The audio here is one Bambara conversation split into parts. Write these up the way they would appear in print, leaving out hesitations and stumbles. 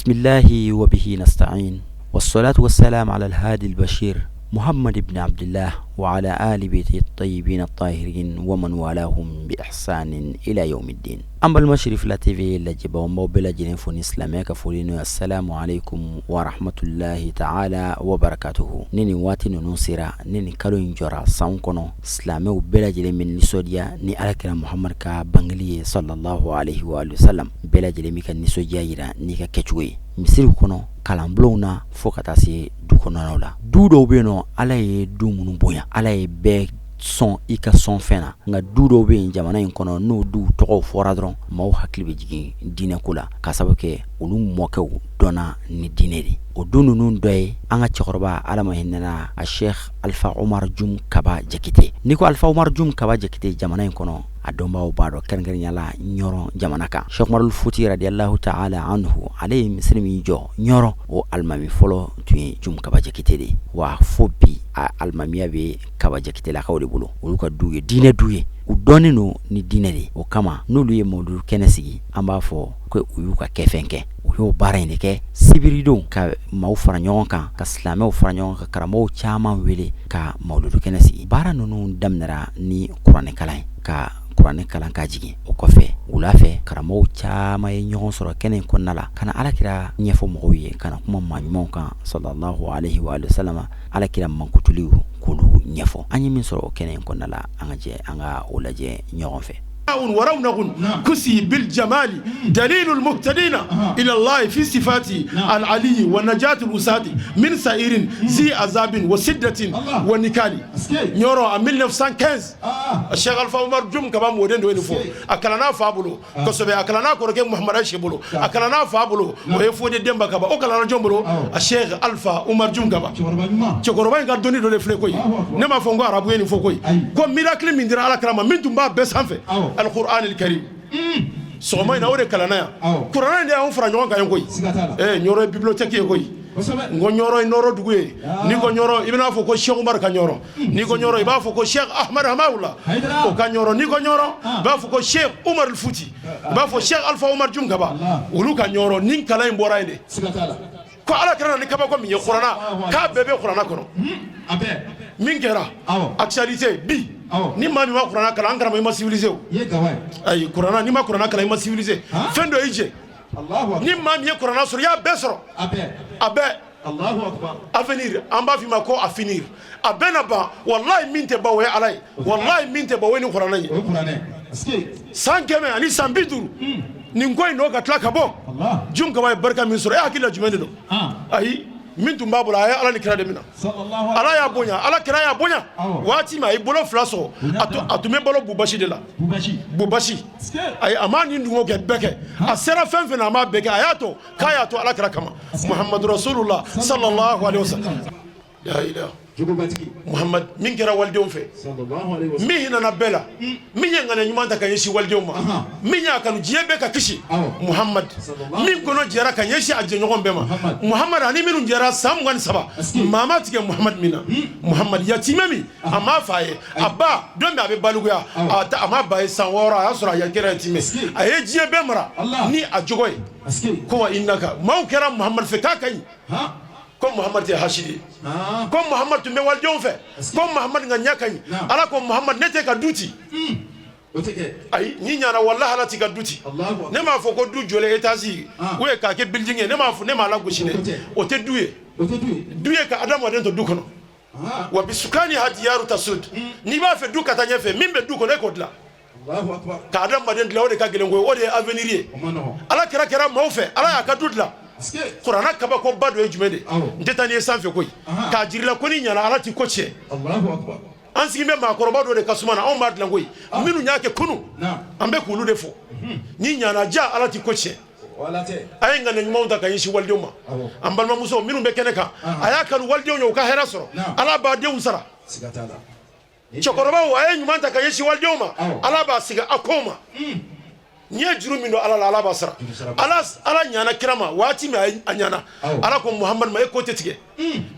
Bisimilahi wa bihi nasta'in wassalatu wassalamu ala alhadi albashir Muhammad ibn Abdullah wa ala ali baiti tayyibin tahirin wa man walahum bi ihsanin ila yawmiddin. An balima Cherifla TV lajɛbaaw, n b'aw bɛɛ lajɛlen fo ni silamɛya ka foli n'o ye assalamu alaikum wa rahmatullahi ta'ala wa barakatuhu. Ni nin waati ninnu sera, ni nin kalo in jɔra san kɔnɔ, silamɛw bɛɛ lajɛlen bɛ nisɔndiya ni alakira Muhammad ka bangeli ye sallallahu alaihi wa sallam. Bɛɛ lajɛlen b'i ka nisɔndiya jira n'i ka kɛcogo ye misiriw kɔnɔ, kalanbulonw na fo ka taa se du kɔnɔnaw la. Du dɔw bɛ yen nɔ, Ala ye du minnu bonya, Ala ye bɛɛ sɔn i ka sɔn fɛn na. Nka du dɔw bɛ yen jamana in kɔnɔ, n'o duw tɔgɔw fɔra dɔrɔn, maaw hakili bɛ jigin diinɛ ko la, ka sababu kɛ olu mɔkɛw dɔnna ni diinɛ de. O du ninnu dɔ ye an ka cɛkɔrɔba, Ala ma hinɛna a, Sheikh Alpha Umar Jum Kaba Jakite. N'i ko Alpha Umar Jum Kaba Jakite jamana in kɔnɔ, a dɔnbaaw b'a dɔn, kɛrɛnkɛrɛnya la Ɲɔrɔ jamana kan. Cheikh Umarul Futi radiyallahu ta'ala anhu, ale ye misiri min jɔ Ɲɔrɔ, o alimami fɔlɔ tun ye Jum Kaba Jakite de ye. Wa fo bi a alimamiya bɛ Kaba Jakitelakaw de bolo. Olu ka du ye diinɛ du ye, u dɔnnen don ni diinɛ de ye. O kama n'olu ye mawuludu kɛnɛ sigi, an b'a fɔ ko u y'u ka kɛfɛn kɛ. U y'o baara in de kɛ sibiridon, ka maaw fara ɲɔgɔn kan, ka silamɛw fara ɲɔgɔn kan, karamɔgɔw caman wele ka mawuludu kɛnɛ sigi. Baara ninnu daminɛra ni kuranɛkalan ye, ka kuranɛ kalan ka jigin. O kɔfɛ, wula fɛ, karamɔgɔw caman ye ɲɔgɔn sɔrɔ kɛnɛ in kɔnɔna la, ka na alakira ɲɛfɔ mɔgɔw ye, ka na kuma maa ɲumanw kan sallallahu alaihi wa sallam, alakira mankutuliw k'olu ɲɛfɔ. An ye min sɔrɔ o kɛnɛ in kɔnɔna la, an ka jɛ an ka o lajɛ ɲɔgɔn fɛ. ورونق كسي بالجمال دليل المهتدين إلى الله في صفات العلي ونجاة العصاة من سعير ذي عذاب وشدة ونكال. Ɲɔrɔ en 1915, Cheikh Alpha Umar Jum Kaba mɔden dɔ ye nin fɔ. A kalanna fa bolo kosɛbɛ, a kalanna kɔrɔkɛ Muhamad Ayise bolo, a kalanna fa bolo, o ye Fode Denba Kaba, o kalanna jɔn bolo? A Cheikh Alpha Umar Jum Kaba. Cɛkɔrɔba in ka dɔnni dɔ de filɛ koyi. Ne m'a fɔ n ko arabu ye nin fɔ koyi, ko miracle min dira ala kira ma, min tun b'a bɛɛ sanfɛ, alquran alkarim. Sɔgɔma in na, o de kalanna yan. Kuranɛ in de y'anw fara ɲɔgɔn kan yan koyi. Ɲɔrɔ ye bibliothèque ye koyi. N ko Ɲɔrɔ ye nɔrɔ dugu ye. N'i ko Ɲɔrɔ, i bɛna fɔ ko Cheikh Umar ka Ɲɔrɔ. N'i ko Ɲɔrɔ, i b'a fɔ ko Cheikh Ahmad Hamawula o ka Ɲɔrɔ. N'i ko Ɲɔrɔ, i b'a fɔ ko Cheikh Umar Futi, i b'a fɔ Cheikh Alpha Umar Jum Kaba, olu ka Ɲɔrɔ. Nin kalan in bɔra yen de, ko ala kɛra ni kabako min ye, kuranna k'a bɛɛ bɛ kuranna kɔnɔ. Min kɛra actualité bi, ni maa min ma kuranna kalan, an karamɔgɔ, i ma civilisé. O ayi, kuranna, n'i ma kuranna kalan, i ma civilisé. Fɛn dɔ y'i jɛ. Ni maa min ye kuranna sɔrɔ, i y'a bɛɛ sɔrɔ, a bɛɛ. Avenir, an b'a f'i ma ko a finir, a bɛɛ na ban. Walahi, min tɛ ban, o ye Ala ye. Walahi, min tɛ ban, o ye ni kuranna ye. San 150 nin ko in nɔ ka tila ka bɔ, Jum Kaba ye barika min sɔrɔ, e hakili la jumɛn de don? Ayi, min tun b'a bolo, a ye Ala ni kira de minɛ. Ala y'a bonya, ala kira y'a bonya. Waati min a ye bolo fila sɔrɔ, a tun bɛ balo bubasi de la, bubasi. Ayi, a m'a ni dungo kɛ bɛɛ kɛ. A sera fɛn fɛn na, a m'a bɛɛ kɛ. A y'a to k'a y'a to ala kira kama, Muhammadu Rasulullah sallallahu alaihi wasallam. La ilaha Muhammad. Min kɛra walidenw fɛ, min hinɛna bɛɛ la, min ye ŋaniya ɲuman ta ka ɲɛsin walidenw ma, min y'a kanu diɲɛ bɛɛ ka kisi, Muhammad, min kɔnɔ jɛra ka ɲɛsin a jɛɲɔgɔn bɛɛ ma, Muhammad, ani minnu jɛra san 23, maa ma tigɛ Muhammad min na, Muhammad yatimɛ min a m'a fa ye, a ba don bɛ a bɛ balikuya, a ma ba ye san 6, a y'a sɔrɔ a kɛra yatimɛ, a ye diɲɛ bɛɛ mara ni a jogo ye. Ko wa innaka, maaw kɛra Muhammad fɛ k'a ka ɲi, ko Muhammad tɛ hasidi ye, ko Muhammad tun bɛ walidenw fɛ, ko Muhammad ka ɲɛ ka ɲi. Ala ko Muhammad, ne tɛ ka du ci. Ayi, ni ɲana, wallahi, Ala t'i ka du ci. Ne m'a fɔ ko du jɔlen étage ou bien k'a kɛ building ye. Ne m'a fɔ, ne m'a lagosi dɛ. O tɛ du ye. Du ye ka adamaden to du kɔnɔ. Wa bisukaniha diyaru tasud. N'i b'a fɛ du ka taa ɲɛfɛ, min bɛ du kɔnɔ, e k'o dilan. Ka adamaden dilan, o de ka gɛlɛn koyi, o de ye avenir ye. Ala kira kɛra maaw fɛ, Ala y'a ka du dilan. Kuranna kabakoba dɔ ye jumɛn de? N tɛ taa n'i ye sanfɛ koyi, k'a jir'i la ko ni ɲana, Ala t'i ko tiɲɛ. An sigi bɛ maakɔrɔba dɔ de ka suma na, anw b'a dilan koyi. Minnu y'a kɛ kunun, an bɛ k'olu de fɔ. Ni ɲana ja, Ala t'i ko tiɲɛ. A ye ŋaniya ɲumanw ta ka ɲɛsin walidenw ma. An balimamuso minnu bɛ kɛnɛ kan, a y'a kanu walidenw ye, u ka hɛrɛ sɔrɔ, Ala b'a denw sara. Cɛkɔrɔbaw, a ye ɲuman ta ka ɲɛsin walidenw ma, Ala b'a segin a kow ma. N'i ye juru min don Ala la, Ala b'a sara. Ala ɲana kira ma waati min, a ɲana, Ala ko Muhamadu ma, e ko tɛ tigɛ.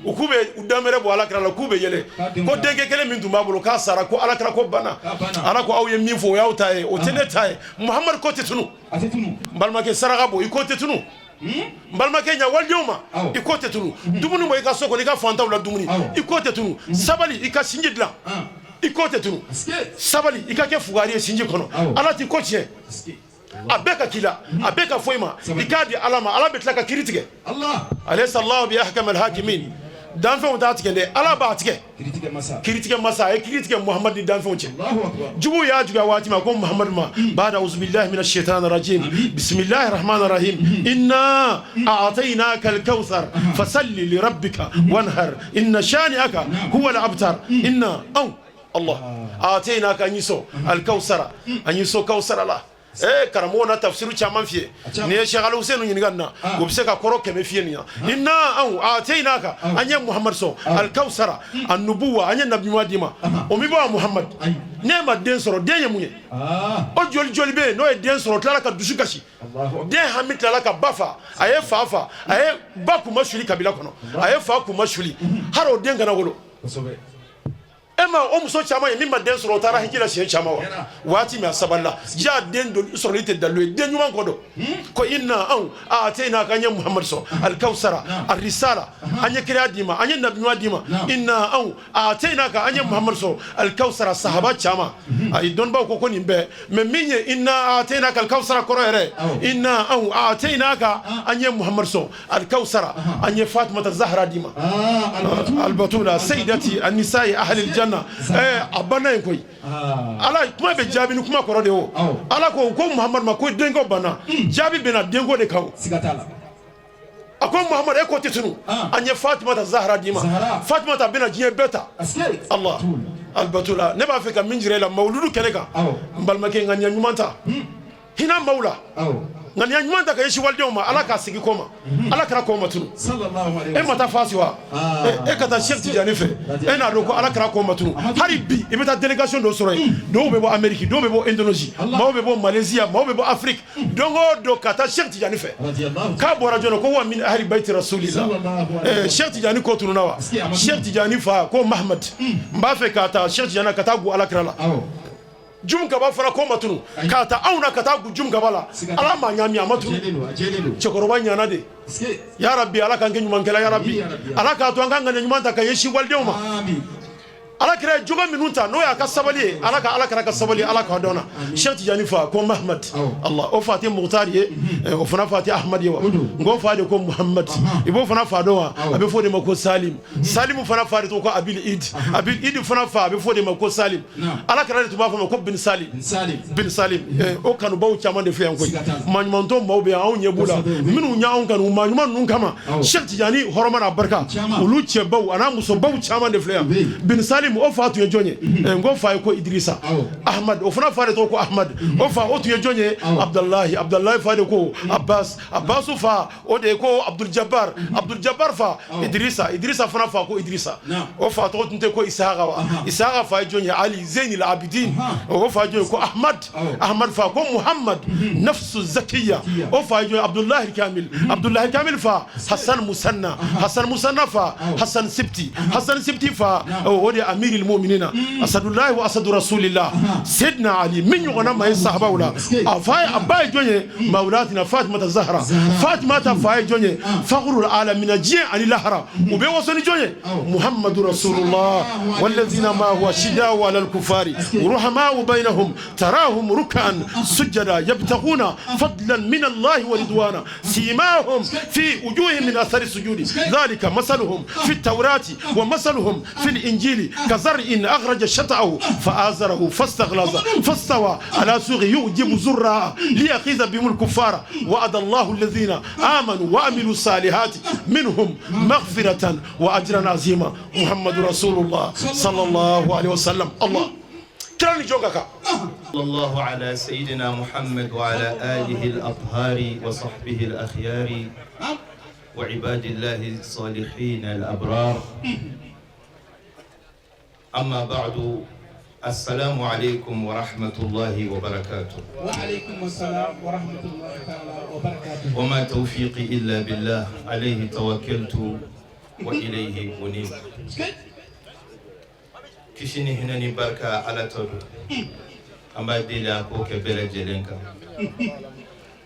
U k'u bɛ u danbɛrɛ bɔ ala kira la, k'u bɛ yɛlɛ, ko denkɛ kelen min tun b'a bolo, k'a sara, ko ala kira ko banna. Ala ko aw ye min fɔ, o y'aw ta ye, o tɛ ne ta ye. Muhamadu ko tɛ tunu. N balimakɛ, saraka bɔ, i ko tɛ tunu. N balimakɛ, ɲa walidenw ma, i ko tɛ tunu. Dumuni bɔ i ka so kɔnɔ, i ka fantanw la dumuni, i ko tɛ tunu. Sabali, i ka sinji dilan, i ko tɛ tunu. Sabali, i ka kɛ fugari ye sinji kɔnɔ. Ala t'i ko tiɲɛ. A bɛɛ ka k'i la, a bɛɛ ka fɔ i ma, i k'a di Ala ma. Ala bɛ tila ka kiiri tigɛ. Alaysa Allahu bi ahkamil hakimin. Danfɛnw t'a tigɛ dɛ, Ala b'a tigɛ. Kiiritigɛ masa, a ye kiiri tigɛ Muhamadu ni danfɛnw cɛ. Juguw y'a juguya waati min, a ko Muhamadu ma: ba'da auzubillahi minash shaitani rajim, bismillahir rahmanir rahim, inna a'tainaka al-kawthar fasalli li rabbika wanhar inna shani'aka huwa al-abtar. Inna, anw Allah, a'tainaka, an y'i sɔn, al-kawthara, an y'i sɔn kawsara la. Ee, karamɔgɔ na tafsiru caman f'i ye. N'i ye Cheikh Al Hussein ɲininka nin na, o bɛ se ka kɔrɔ 100 f'i ye nin na. Inna, anw, a'tainaka, an ye Muhamad sɔn, al-kawsara, an-nubuwa, an ye nabiɲuman d'i ma. O min bɔ Muhamad, n'e ma den sɔrɔ, den ye mun ye? O joli joli bɛ yen n'o ye den sɔrɔ, o tilala ka dusu kasi, den hami tilala ka ba fa, a ye fa fa, a ye ba kunmasuli kabila kɔnɔ, a ye fa kunmasuli, hali o den kana wolo. E ma o muso caman ye min ma den sɔrɔ, o taara hiji la siɲɛ caman wa? Waati min a sabalila ja, den sɔrɔli tɛ dalilu ye, den ɲuman kɔ don. Ko inna, anw, a'tainaka, an ye Muhamadu sɔn, alikawusara, arisala, an ye kiraya d'i ma, an ye nabi ɲuman d'i ma. Inna, anw, a'tainaka, an ye Muhamadu sɔn, alikawusara. Sahaba caman, ayi, dɔnnibaw ko nin bɛɛ mais min ye inna a'tainaka alikawusara kɔrɔ yɛrɛ, inna, anw, a'tainaka, an ye Muhamadu sɔn, alikawusara, an ye Fatumata Zahara d'i ma, albatula sayidati anisayi ahlil janna. A banna yen koyi. Ala kuma bɛ jaabi ni kuma kɔrɔ de. O Ala ko Muhamadu ma ko denko banna, jaabi bɛna denko de kan. A ko Muhamadu, e ko tɛ tunu, an ye Fatumata Zahara d'i ma. Fatumata bɛna diɲɛ bɛɛ ta. Allah, albatula. Ne b'a fɛ ka min jira e la mawuludu kɛnɛ kan, n balimakɛ, ŋaniya ɲuman ta, hinɛ maaw la, ŋaniya ɲuman ta ka ɲɛsin walidenw ma. Ala k'a segin kɔ ma, Ala kira kɔ ma tunu. E ma taa Fasi wa? E ka taa Cheikh Tidiane fɛ, e n'a dɔn ko Ala kira kɔ ma tunu. Hali bi i bɛ taa délégation dɔ sɔrɔ yen, dɔw bɛ bɔ Amérique, dɔw bɛ bɔ Indonésie, maaw bɛ bɔ Malaisie, maaw bɛ bɔ Afrique, don o don ka taa Cheikh Tidiane fɛ. K'a bɔra jɔn ko wa min ahli bayti rasulillah. Cheikh Tidiane ko tununa wa? Cheikh Tidiane fa ko Mahamad, n b'a fɛ ka taa Cheikh Tidiane ka taa gu Ala kira la. Jum Kaba fana ko ma tunu, k'a ta anw na ka taa gu Jum Kaba la. Ala ma ɲami, a ma tunu. Cɛkɔrɔba ɲana de. Ya Rabbi, Ala k'an kɛ ɲumankɛla. Ya Rabbi, Ala k'a to an ka ŋaniya ɲuman ta ka ɲɛsin walidenw ma. Ala kira ye jogo minnu ta, n'o y'a ka sabali ye, Ala ka Ala kira ka sabali, Ala k'a dɔn na. Cheikh Tidiane fa ko Mahamad, Allah, o fa tɛ Mukutari ye, o fana fa tɛ Ahmad ye wa? N ko fa de ko Muhamad, i b'o fana fa dɔn wa? A bɛ fɔ o de ma ko Salim. Salim fana fa de tɔgɔ ko Abil Id. Abil Id fana fa, a bɛ fɔ o de ma ko Salim. Ala kira de tun b'a fɔ ma ko Bin Salim, Bin Salim. O kanubaw caman de filɛ yan koyi. Maaɲumantɔ maaw bɛ yan, anw ɲɛ b'u la, minnu y'anw kanu maa ɲuman ninnu kama, Cheikh Tidiane hɔrɔma n'a barika, olu cɛbaw a n'a musobaw caman de filɛ yan. Bin Salim, o fa tun ye jɔn ye? N ko fa ye ko Idrissa. Ahmad, o fana fa de tɔgɔ ko Ahmad. O fa, o tun ye jɔn ye? Abdallahi. Abdallahi fa de ko Abbas. Abbas fa, o de ye ko Abdul Jabbar. Abdul Jabbar fa Idrissa. Idrissa fana fa ko Idrissa, o fa tɔgɔ tun tɛ ko Isaka wa? Isaka fa ye jɔn ye? Ali Zeynil Abidin. O fa ye jɔn ye? Ko Ahmad. Ahmad fa ko Muhammad Nafsu Zakiya. O fa ye jɔn ye? Abdullahi Kamil. Abdullahi Kamil fa Hassan Musanna. Hassan Musanna fa Hassan Sibti. Hassan Sibti fa, o de ye Amiril Muminina, Asadullahi wa Asadu Rasulillah, Seydina Ali, min ɲɔgɔnna ma ye sahabaw la. A fa ye, a ba ye jɔn ye? Mawulatina Fatimata Zahra. Fatimata fa ye jɔn ye? Fakhrul alamina, diɲɛ ani lahara u bɛ waso ni jɔn ye? Muhammadu Rasulullah. Walladhina ma huwa shidau ala al-kufari ruhamau bainahum tarahum ruk'an sujada yabtaguna fadlan min Allah wa ridwana simahum fi wujuhihim min athari sujudi dhalika masaluhum fi at-taurati wa masaluhum fi al-injili kazar'in akhraja shat'ahu fa'azarahu fastaghlaza fastawa ala suqi yu'jibu zurra'a liyaghiza bihim al-kuffara wa'ada Allahu alladhina amanu wa amilu salihati minhum maghfiratan wa ajran azima. Muhammadu Rasulullah sallallahu alaihi wasallam. Allah kira ni jɔn ka kan. الله على سيدنا محمد وعلى آله الأطهار وصحبه الأخيار وعباد الله الصالحين الأبرار. أما بعد، السلام عليكم ورحمة الله وبركاته. وعليكم السلام ورحمة الله تعالى وبركاته. وما توفيقي إلا بالله، عليه توكلت وإليه أنيب. Kisi ni hinɛ ni barika Ala tɔ don, an b'a deli a k'o kɛ bɛɛ lajɛlen kan.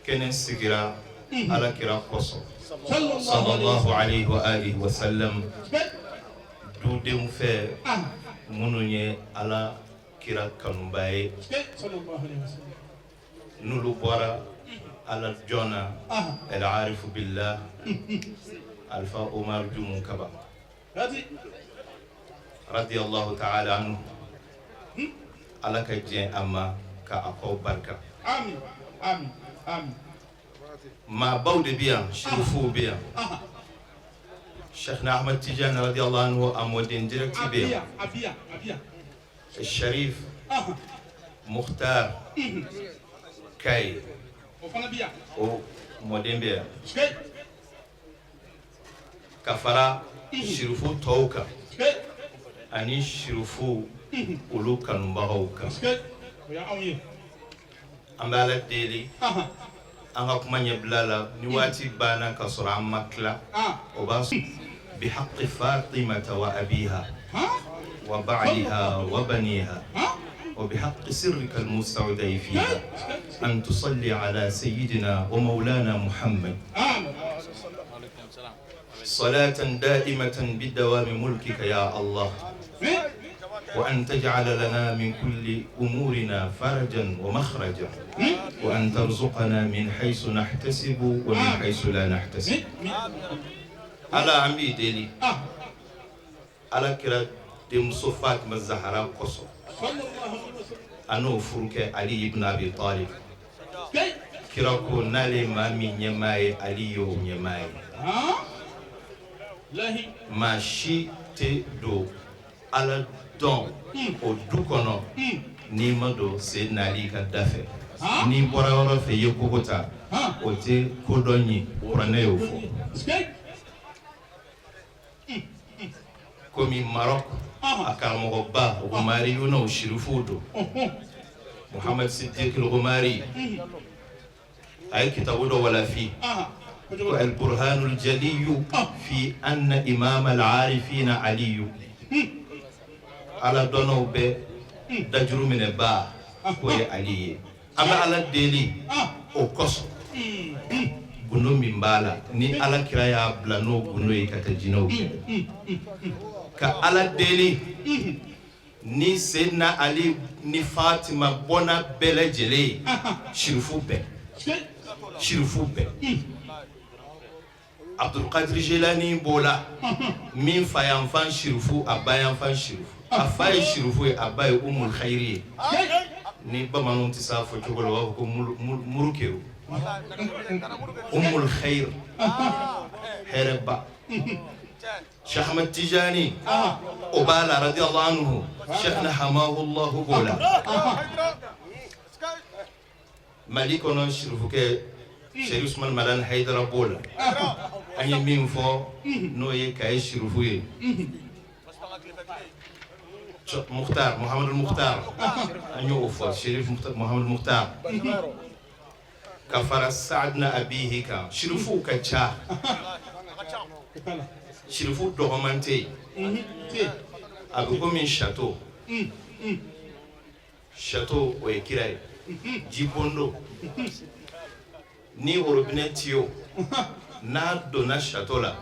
Kɛnɛ sigira. Ala kira kosɔn, sallallahu alayhi wa alihi wa sallam, dudenw fɛ minnu ye Ala kira kanuba ye, n'olu bɔra Ala jɔn na, el arifu billah, Alfa Omar Jumu Kaba radiyallahu ta'ala anhu, Ala ka diɲɛ a ma ka a kɔ barika. Maabaw de bɛ yan, sirifuw bɛ yan. Cheikhna Ahmad Tijani radiyallahu anhu, a mɔden direct bɛ yan, Sharif Mukhtar Kaye, o mɔden bɛ yan, ka fara sirifu tɔw kan ani sirifu olu kanubagaw kan. An bɛ Ala deli, an ka kuma ɲɛbila la ni waati banna ka sɔrɔ an ma tila, o b'a sɔrɔ bihaqqi Fatimata wa abiha wa ba'liha wa baniha wa bihaqqi sirrika al-mustawda'i fiha an tusalli ala sayyidina wa maulana Muhammad salatan da'imatan bidawami mulkika ya Allah, wa an taj'ala lana min kulli umurina farajan wa makhrajan, wa an tarzuqana min haythu nahtasibu wa min haythu la nahtasib. Ala, an b'i deli Ala kira denmuso Fatima Zahara kosɔn, a n'o furukɛ Ali ibn Abi Talib. Kira ko n'ale maa min ɲɛmaa ye, Ali y'o ɲɛmaa ye. Maa si tɛ don Ala dɔn o du kɔnɔ n'i ma don Seydina Ali ka da fɛ. N'i bɔra yɔrɔ fɛ, i ye kogo ta, o tɛ kodɔn ye. Kuranɛ y'o fɔ. Komi Maroc a karamɔgɔba Umariyunaw sirifuw don, Muhammad Siddiq Umari, a ye kitabu dɔ walafi ko al-burhanul jaliyu fi anna imam al-arifina aliyu. Ala dɔnnaw bɛ dajuru minɛ ba k'o ye Ali ye. An bɛ Ala deli o kosɔn, gundo min b'a la ni Ala kira y'a bila n'o gundo ye ka taa jinɛw kɛlɛ, ka Ala deli ni Seydina Ali ni Fatima bɔnna bɛɛ lajɛlen ye, sirifu bɛɛ, sirifu bɛɛ, Abdulkadir Jilani b'o la, min fa yanfan sirifu, a ba yanfan sirifu, a fa ye sirifu ye, a ba ye Umul Khayri ye. Ni bamananw tɛ s'a fɔ cogo la, u b'a fɔ ko murukeru, Umul Khayr, hɛrɛba. Cheikh Ahmad Tijani o b'a la radiyallahu anhu, Cheikhna Hamahullahu b'o la. Mali kɔnɔ, sirifukɛ Cheikh Usman Madani Haidara b'o la. An ye min fɔ, n'o ye Kaye sirifu ye, Mukhtar Muhammadu Mukhtar, an y'o fɔ, Sherif Muhammadu Mukhtar, ka fara Saadina Abihi kan. Sirifuw ka ca, sirifu dɔgɔman tɛ yen. A bɛ komi château. Château, o ye kira ye, jibondo ni robinet tuyau n'a donna château la,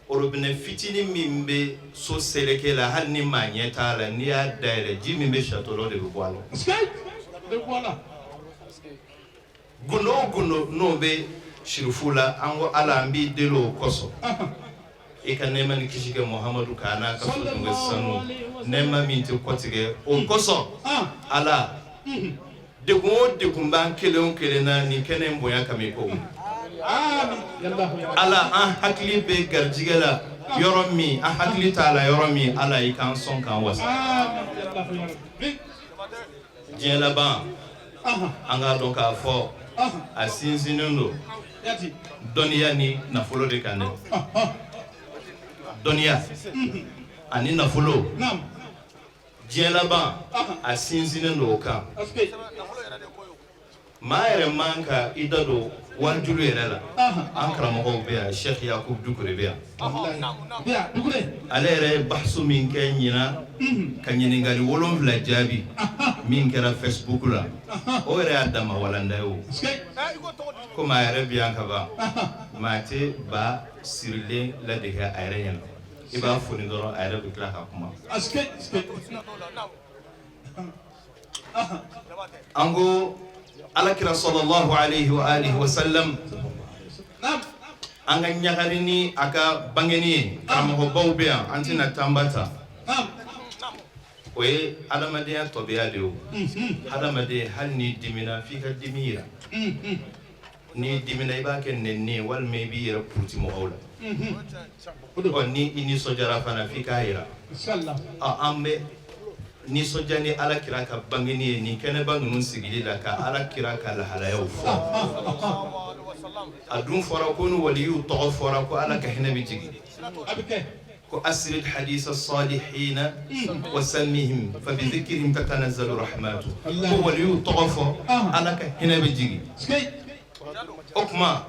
robinet fitinin min bɛ so seleke la, hali ni maa ɲɛ t'a la, n'i y'a dayɛlɛ, ji min bɛ château la, o de bɛ bɔ a la. Gundo o gundo n'o bɛ sirifu la, an ko Ala, an b'i deli o kosɔn, i ka nɛɛma ni kisi kɛ Muhamadu kan n'a ka sodenkɛ sanu, nɛɛma min tɛ kɔtigɛ. O kosɔn, Ala, degun o degun b'an kelen o kelen na nin kɛnɛ in bonya kama, i k'o wuli. Ala, an hakili bɛ garijɛgɛ la yɔrɔ min, an hakili t'a la yɔrɔ min, Ala, i k'an sɔn k'an wasa. Diɲɛ laban, an k'a dɔn k'a fɔ a sinsinnen don dɔnniya ni nafolo de kan dɛ. Dɔnniya ani nafolo, diɲɛ laban a sinsinnen don o kan. Maa yɛrɛ man ka i da don waajulu yɛrɛ la. An karamɔgɔw bɛ yan, Cheikh Yakub Dukure bɛ yan. Ale yɛrɛ ye bahasu min kɛ ɲinan, ka ɲininkali 7 jaabi min kɛra Facebook la, o yɛrɛ y'a dama walanda ye. O komi a yɛrɛ bɛ yan ka ban, maa tɛ ba sirilen ladege a yɛrɛ ɲɛna, i b'a foni dɔrɔn, a yɛrɛ bɛ tila ka kuma. An ko Alakira sallallahu alayhi wa alihi wa sallam, an ka ɲagali ni a ka bangeni ye. Karamɔgɔbaw bɛ yan, an tɛna tanba ta. O ye adamadenya tɔbiya de ye. O hadamaden, hali n'i dimina, f'i ka dimi yira. N'i dimina, i b'a kɛ nɛni ye walima i b'i yɛrɛ puruti mɔgɔw la. Ɔ, ni i nisɔndiyara fana, f'i k'a yira. An bɛ nisɔndiya ni Ala kira ka bangeni ye nin kɛnɛba ninnu sigili la, ka Ala kira ka lahalayaw fɔ. A dun fɔra ko ni waliyuw tɔgɔ fɔra, ko Ala ka hinɛ bɛ jigin, ko asrid hadisa salihina wa samihim fa bi dhikrihim tatanazzalu rahmatu, ko waliyuw tɔgɔ fɔ, Ala ka hinɛ bɛ jigin. O tuma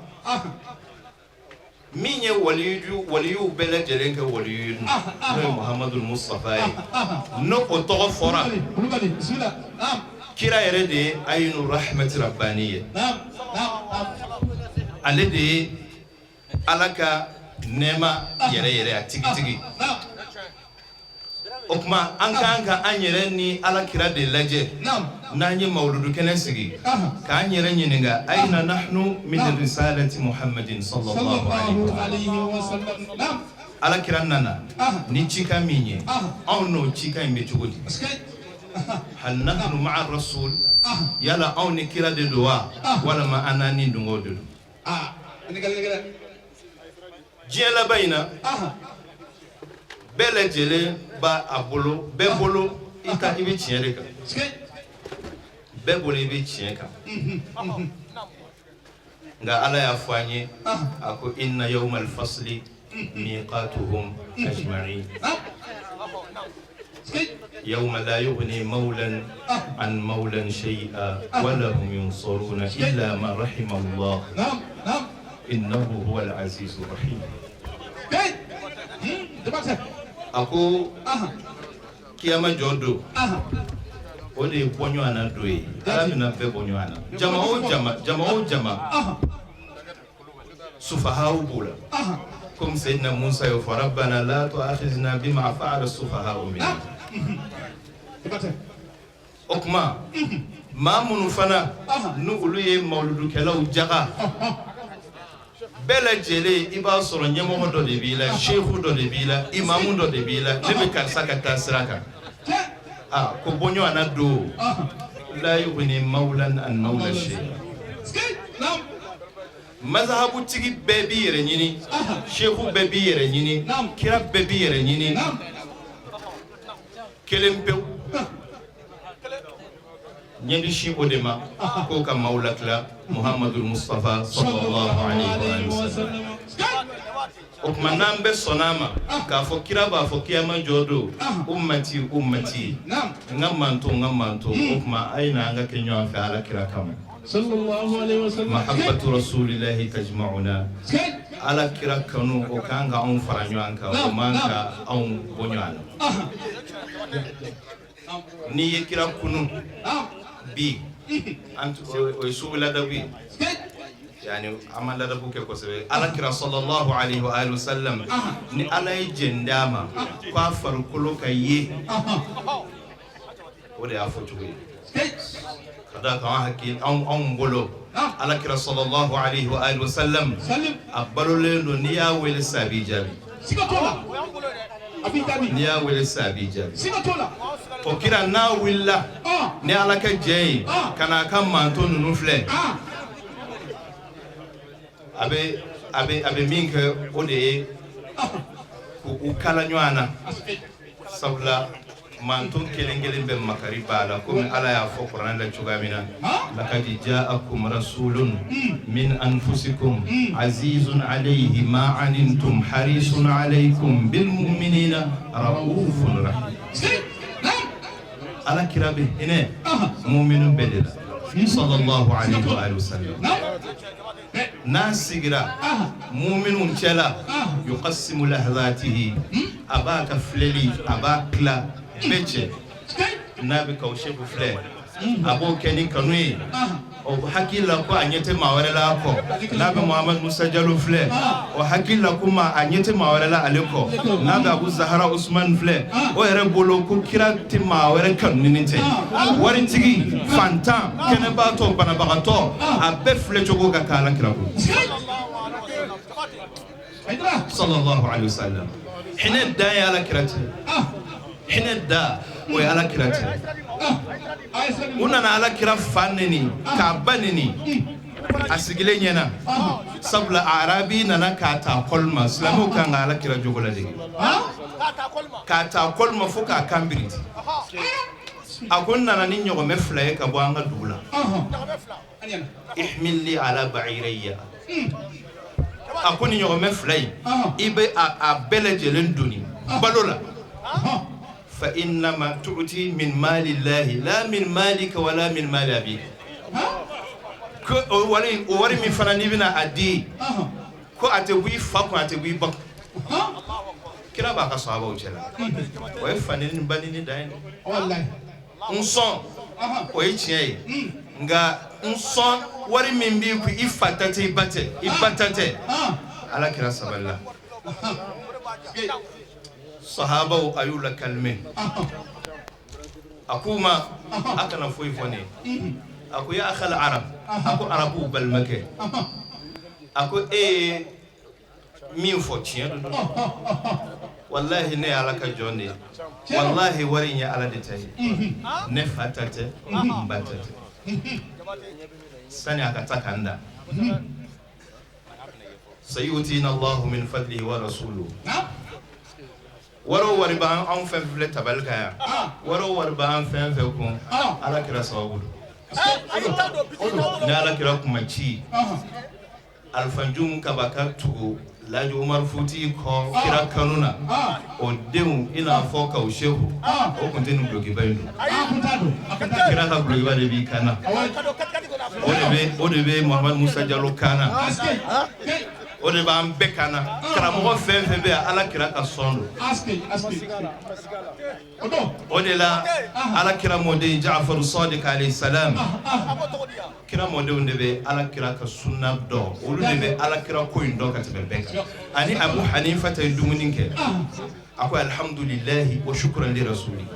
min ye waliyuw bɛɛ lajɛlen kɛ waliyu ye, n'o ye Muhamadu Mustafa ye, n'o o tɔgɔ fɔra, kira yɛrɛ de ye ayinu rahmati rabbani ye. Ale de ye Ala ka nɛɛma yɛrɛ yɛrɛ a tigitigi. O tuma an ka kan ka an yɛrɛ ni Ala kira de lajɛ n'an ye mawuludu kɛnɛ sigi, k'an yɛrɛ ɲininka: ayina nahnu min risalati Muhammadin sallallahu alayhi wa sallam? Ala kira nana ni cikan min ye, anw n'o cikan in bɛ cogo di? Hal nahnu ma'a rasul? Yala anw ni kira de don wa, walima an n'a ni dungɔw de don? Diɲɛ laban in na, bɛɛ lajɛlen b'a a bolo, bɛɛ bolo i ka i bɛ tiɲɛ de kan, bɛɛ bolo i bɛ tiɲɛ kan. Nka Ala y'a fɔ an ye, a ko: inna yawmal fasli miqatuhum ajma'in yawma la yughni mawlan an mawlan shay'a wala hum yunsaruna illa man rahima Allah innahu huwal azizur rahim. A ko kiyama jɔ don, o de ye bɔ ɲɔgɔn na don ye. Ala bɛna bɛɛ bɔ ɲɔgɔn na, jama o jama, jama o jama, sufahaw b'o la, komi Seyidina Musa y'o fɔ: rabbana la tu'akhizna bima fa'ala sufaha'u minna. O tuma maa minnu fana ni olu ye mawuludukɛlaw jaga, bɛɛ lajɛlen i b'a sɔrɔ ɲɛmɔgɔ dɔ de b'i la, sehu dɔ de b'i la, imamu dɔ de b'i la, ne bɛ karisa ka taa sira kan. Aa, ko bɔ ɲɔgɔn na don, la yughni mawlan an mawla shay'a. Mazhabutigi bɛɛ b'i yɛrɛ ɲini, sehu bɛɛ b'i yɛrɛ ɲini, kira bɛɛ b'i yɛrɛ ɲini, kelen pewu ɲɛ bɛ sin o de ma k'o ka maaw latila, Muhamadu Mustafa sallallahu alayhi wa sallam. O tuma n'an bɛɛ sɔnna a ma k'a fɔ kira b'a fɔ kiyama jɔ don: ummati, ummati, n ka manto, n ka manto. O tuma a ye na an ka kɛ ɲɔgɔn fɛ Ala kira kama. Mahabbatu rasulillahi tajma'una. Ala kira kanu, o kan ka anw fara ɲɔgɔn kan, o man ka anw bɔ ɲɔgɔn na. N'i ye kira kunu bi, o ye sugu ladabu ye, yani an ma ladabu kɛ kosɛbɛ. Ala kira sallallahu alayhi wa alihi wa sallam, ni Ala ye jɛn d'a ma k'a farikolo ka ye, o de y'a fɔ cogo ye. Ka d'a kan an hakili anw bolo, Ala kira sallallahu alayhi wa alihi wa sallam, a balolen don. N'i y'a wele sisan, a b'i jaabi. N'i y'a wele sisan, a b'i jaabi. O kira n'a wulila ni Ala ka jɛ ye ka n'a ka manto ninnu filɛ, a bɛ min kɛ, o de ye k'u kala ɲɔgɔn na, sabula manto kelen kelen bɛ makari b'a la, komi Ala y'a fɔ kuranɛ la cogoya min na: laqad ja'akum rasulun min anfusikum azizun alayhi ma anittum harisun alaykum bil mu'minina raufun rahim. Ala kira bɛ hinɛ muminu bɛɛ de la. Sallallahu alayhi wa alihi wa sallam. N'a sigira muminun cɛla, yuqassimu lahzatihi, a b'a ka filɛli, a b'a tila bɛɛ cɛ. N'a bɛ Kawu Seku filɛ, a b'o kɛ ni kanu ye, o hakili la ko a ɲɛ tɛ maa wɛrɛ la a kɔ. N'a bɛ Muhamadu Musa Jalo filɛ, o hakili la ko maa a ɲɛ tɛ maa wɛrɛ la ale kɔ. N'a bɛ Abu Zahara Usman filɛ, o yɛrɛ bolo ko kira tɛ maa wɛrɛ kanu ni nin tɛ. Waritigi, fantan, kɛnɛbaatɔ, banabagatɔ, a bɛɛ filɛ cogo ka kɛ ala kira ko sallallahu alaihi wasallam. Hinɛ dan ye ala kira tɛ, hinɛ da o ye ala kira tɛ. U nana ala kira fa neni k'a ba neni a sigilen ɲɛna, sabula arabi nana k'a ta kɔlima. Silamɛw kan ka ala kira jogo ladege, k'a ta kɔlima fo k'a kan biriti. A ko n nana ni ɲɔgɔmɛ fila ye ka bɔ an ka dugu la. Ihmilli ala ba'irayya. A ko ni ɲɔgɔmɛ fila in, i bɛ a bɛɛ lajɛlen doni balo la. Fa innama tu'ti min mali llahi la min malika wala min mali abika. Ko o wari min fana n'i bɛna a di, ko a tɛ bɔ i fa kun, a tɛ bɔ i ba kun. Kira b'a ka sahabaw cɛla, o ye fa neni ni ba neni dan ye dɛ. N sɔn, o ye tiɲɛ ye, nka n sɔn, wari min b'i kun, i fa ta tɛ, i ba tɛ, i ba ta tɛ. Ala kira sabalila. Sahabaw, a y'u la calmer. A k'u ma a kana foyi fɔ ne ye. A ko ya akhal arab, a ko arabuw balimakɛ, a ko e ye min fɔ tiɲɛ don. Walahi, ne ye ala ka jɔn de ye. Walahi, wari in ye ala de ta ye, ne fa ta tɛ, n ba ta tɛ. Sani a ka taa k'an da, sayutina allahu min fadlihi wa rasuluhu. Wari o wari b'an anw fɛn filɛ tabali kan yan, wari o wari b'an fɛn fɛn kun, ala kira sababu don. Ni ala kira kuma ci Alifanjum Kaba ka tugu Laji Umaru Futi kɔ kira kanu na, o denw, i n'a fɔ Kawu Seku, o tun tɛ nin dulokiba in don. Kira ka dulokiba de b'i kan na, o de bɛ Muhamadu Musa Jalo kan na, o de b'an bɛɛ kan na. Karamɔgɔ fɛn fɛn bɛ yan, ala kira ka sɔn don. O de la ala kira mɔden Jafaru Sadiq alayhi salam, kira mɔdenw de bɛ ala kira ka sunna dɔn, olu de bɛ ala kira ko in dɔn ka tɛmɛ bɛɛ kan. Ani Abu Hanifa ta ye dumuni kɛ, a ko alhamdulilahi wa shukran li rasuli.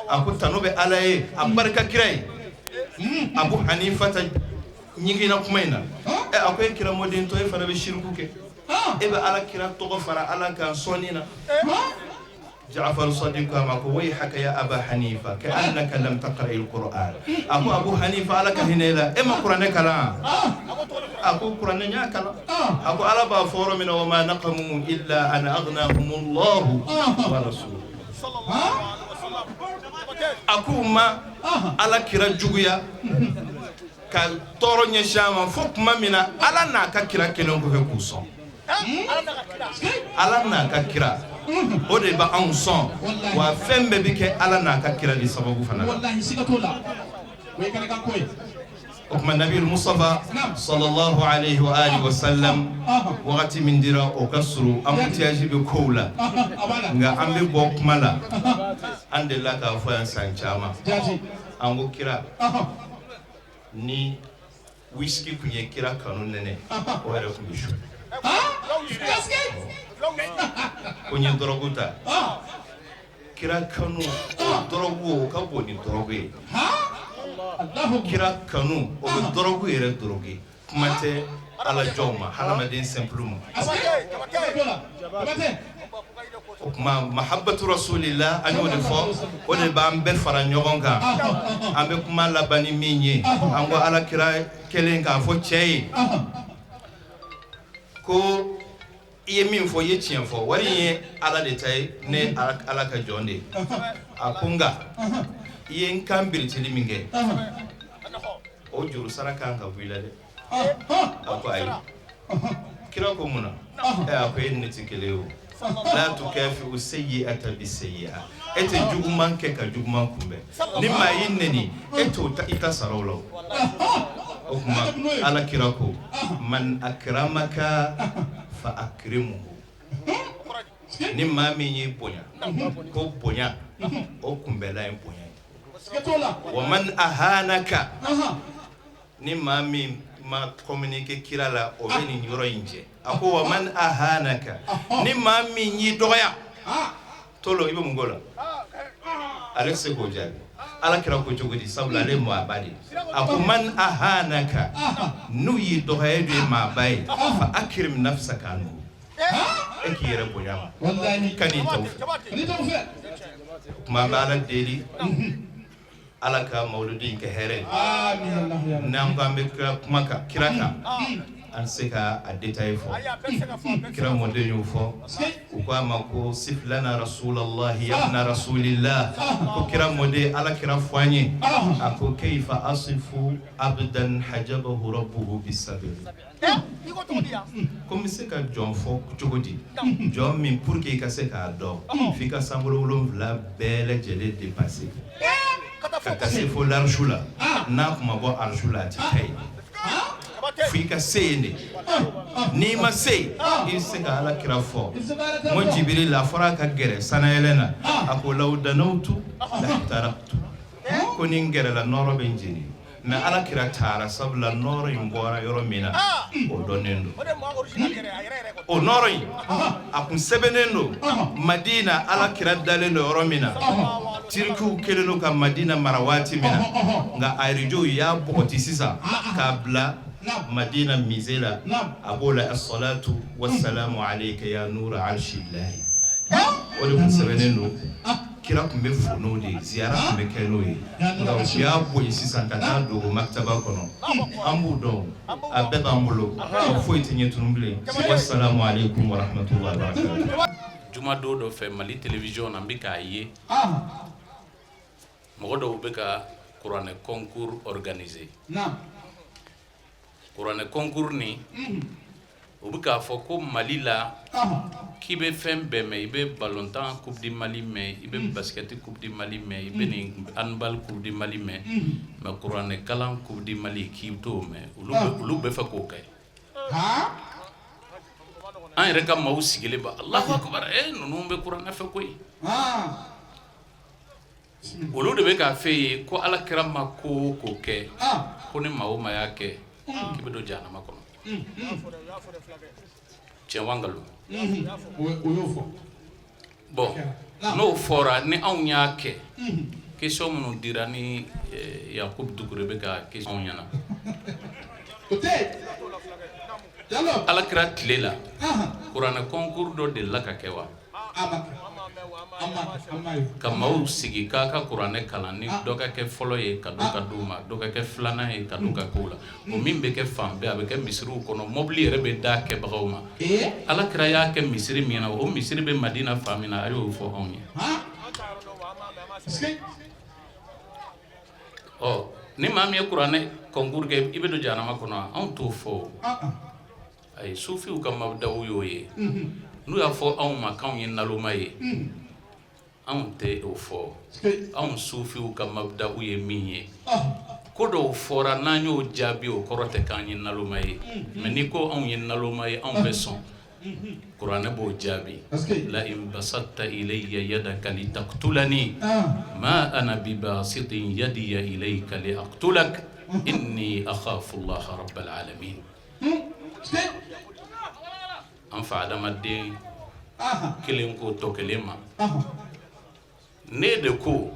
A ko tanu bɛ ala ye, a barika kira ye. Abu Hanifa ta ɲiginna kuma in na. Ɛ, a ko e kira mɔden tɔ, e fana bɛ siriku kɛ, e bɛ ala kira tɔgɔ fara ala kan sɔnni na. Jaafar Sadiq ko a ma ko wayhaka ya Aba Hanifa ka annaka lam taqra al-Qur'an. A ko Abu Hanifa, ala ka hinɛ i la, e ma kuranɛ kalan? A ko kuranɛ n y'a kalan. A ko ala b'a fɔ yɔrɔ min na wa ma naqamu illa an aghnahumullahu wa rasuluhu. A k'u ma ala kira juguya ka tɔɔrɔ ɲɛsin a ma fo tuma min na ala n'a ka kira kelen kɔfɛ k'u sɔn. Ala n'a ka kira, o de bɛ anw sɔn wa. Fɛn bɛɛ bɛ kɛ ala n'a ka kira de sababu fana la. Wallahi, siga t'o la, o ye kɛnɛkan ko ye. O tuma Nabi Mustafa sallallahu alayhi wa alihi wa sallam, wagati min dira, o ka surun, embouteillage bɛ kow la. A b'a la. Nka an bɛ bɔ kuma la. An delila k'a fɔ yan san caman. Jaati. An ko kira ni whisky tun ye kira kanu nɛnɛ, o yɛrɛ tun bɛ su ko n ye dɔrɔgu ta. Kira kanu, o dɔrɔgu, o ka bon ni dɔrɔgu ye. Allahu. Kira kanu, o bɛ dɔrɔgu yɛrɛ dɔrɔgu. Kuma tɛ ala jɔnw ma, hadamaden simple ma. Siga t'o la, Jabate. O tuma mahabbatu rasulillah, an y'o de fɔ, o de b'an bɛɛ fara ɲɔgɔn kan. An bɛ kuma laban ni min ye, an ko ala kira kɛlen k'a fɔ cɛ ye ko i ye min fɔ, i ye tiɲɛ fɔ, wari in ye ala de ta ye, ne ye ala ka jɔn de ye. A ko nka i ye n kan biritili min kɛ, o juru sara kan ka bɔ i la dɛ. A ko ayi. Kira ko mun na? Ɛ, a ko e ni ne tɛ kelen ye o. La tukafi'u sayyi'ata bisayyi'a, e tɛ juguman kɛ ka juguman kunbɛn. Ni maa y'i neni, e t'o ta i ta sara o la. O tuma Ala kira ko man akramaka fa akrimhu, ni maa min y'i bonya, ko bonya o kunbɛlan ye bonya ye. Wa man ahanaka, ni maa min ma communiquer kira la, o bɛ nin yɔrɔ in jɛ. A ko wa man ahanaka, ni maa min y'i dɔgɔya, tolo i bɛ mun ko la? Ale tɛ se k'o jaabi. Ala kira ko cogo di? Sabula ale ye maaba de ye. A ko man ahanaka, n'u y'i dɔgɔya, e dun ye maaba ye, fa akrim nafsaka anhu, e k'i yɛrɛ bonya ma kan'i t'aw fɛ. O tuma an bɛ Ala deli, Ala ka mawuludi in kɛ hɛrɛ ye. N'an ko an bɛ kira kuma kan, kira kan, an tɛ se ka a détail fɔ. Kira mɔden y'o fɔ, u ko a ma ko sif lana rasulallahi yabna rasulillah, ko kira mɔden, Ala kira fɔ an ye. A ko kayfa asifu abdan hajabahu rabbuhu bisabri, ko n bɛ se ka jɔn fɔ cogo di? Jɔn min, pour que i ka se k'a dɔn, f'i ka sankolo 7 bɛɛ lajɛlen dépasser ka taa se fo l'archu la. N'a kun ma bɔ archu la, a tɛ taa yen. F'i ka se yen de. N'i ma se yen, i bɛ se ka Ala kira fɔ? N ko Jibirila, a fɔra a ka gɛrɛ sanayɛlɛ na, a ko law danawtu lahtaraktu, ko ni n gɛrɛla, nɔɔrɔ bɛ n jeni. Mais Ala kira taara, sabula nɔɔrɔ in bɔra yɔrɔ min na, o dɔnnen don. O nɔɔrɔ in, a kun sɛbɛnnen don Madina. Ala kira dalen don yɔrɔ min na, Tirikiw kɛlen don ka Madina mara waati min na, nka ayirijow y'a bɔgɔti sisan k'a bila Madina musée la. A b'o la, assalatu wassalamu alayka ya nura arshillahi, o de kun sɛbɛnnen don. Kira tun bɛ fo n'o de ye, ziyara tun bɛ kɛ n'o ye, nka u y'a bɔ yen sisan ka taa dogo maktaba kɔnɔ. An b'u dɔn, a bɛɛ b'an bolo, foyi tɛ ɲɛ tunu bilen. Wassalamu alaikum warahmatullahi wabarakatuh. Jumadon dɔ fɛ, Mali télévision na, n bɛ k'a ye mɔgɔ dɔw bɛ ka kuranɛ concours organiser. Kuranɛ concours nin, u bɛ k'a fɔ ko Mali la, k'i bɛ fɛn bɛɛ mɛn, i bɛ ballontan Coupe du Mali mɛn, i bɛ basket Coupe du Mali mɛn, i bɛ nin handball Coupe du Mali mɛn, mais kuranɛ kalan Coupe du Mali, k'i t'o mɛn. Olu bɛ fɛ k'o kɛ. An yɛrɛ ka maaw sigilen ba, Alahu akibar, e ninnu bɛ kuranɛ fɛ koyi. Olu de bɛ k'a fɛ ye ko Ala kira ma ko o ko kɛ, ko ni maa o maa y'a kɛ, k'i bɛ don jahanama kɔnɔ. Tiɲɛ wa nkalon? Bon, n'o fɔra, ni anw y'a kɛ, question minnu dira ni Yakubu Dukure bɛ ka question ɲɛna, Ala kira tile la, kuranɛ concours dɔ delila ka kɛ wa? Ka maaw sigi k'a ka kuranɛ kalan, ni dɔ ka kɛ fɔlɔ ye ka ka d'u ma, dɔ ka kɛ filanan ye ka ka k'o la. O min bɛ kɛ fan bɛɛ, a bɛ kɛ misiriw kɔnɔ, mobili yɛrɛ bɛ da kɛbagaw ma. Ala kira y'a kɛ misiri min na, o misiri bɛ Madina fan min na, a y'o fɔ anw ye. Ɔ, ni maa min ye kuranɛ concours kɛ, i bɛ don jahanama kɔnɔ? Anw t'o fɔ. Ayi, sufiw ka mabdaw y'o ye. N'u y'a fɔ anw ma k'anw ye naloma ye, anw tɛ o fɔ. Anw sufiw ka mabdaw ye min ye, ko dɔw fɔra, n'an y'o jaabi, o kɔrɔ tɛ k'an ye naloma ye. Mais n'i ko anw ye naloma ye, anw bɛ sɔn. Kuranɛ b'o jaabi: la in basatta ilayya yadaka litaktulani ma ana bibasitin yadiya ilayka liaktulak inni akhafu allaha rabbal alamin. An fa adamaden kelen ko tɔ kelen ma, ne de ko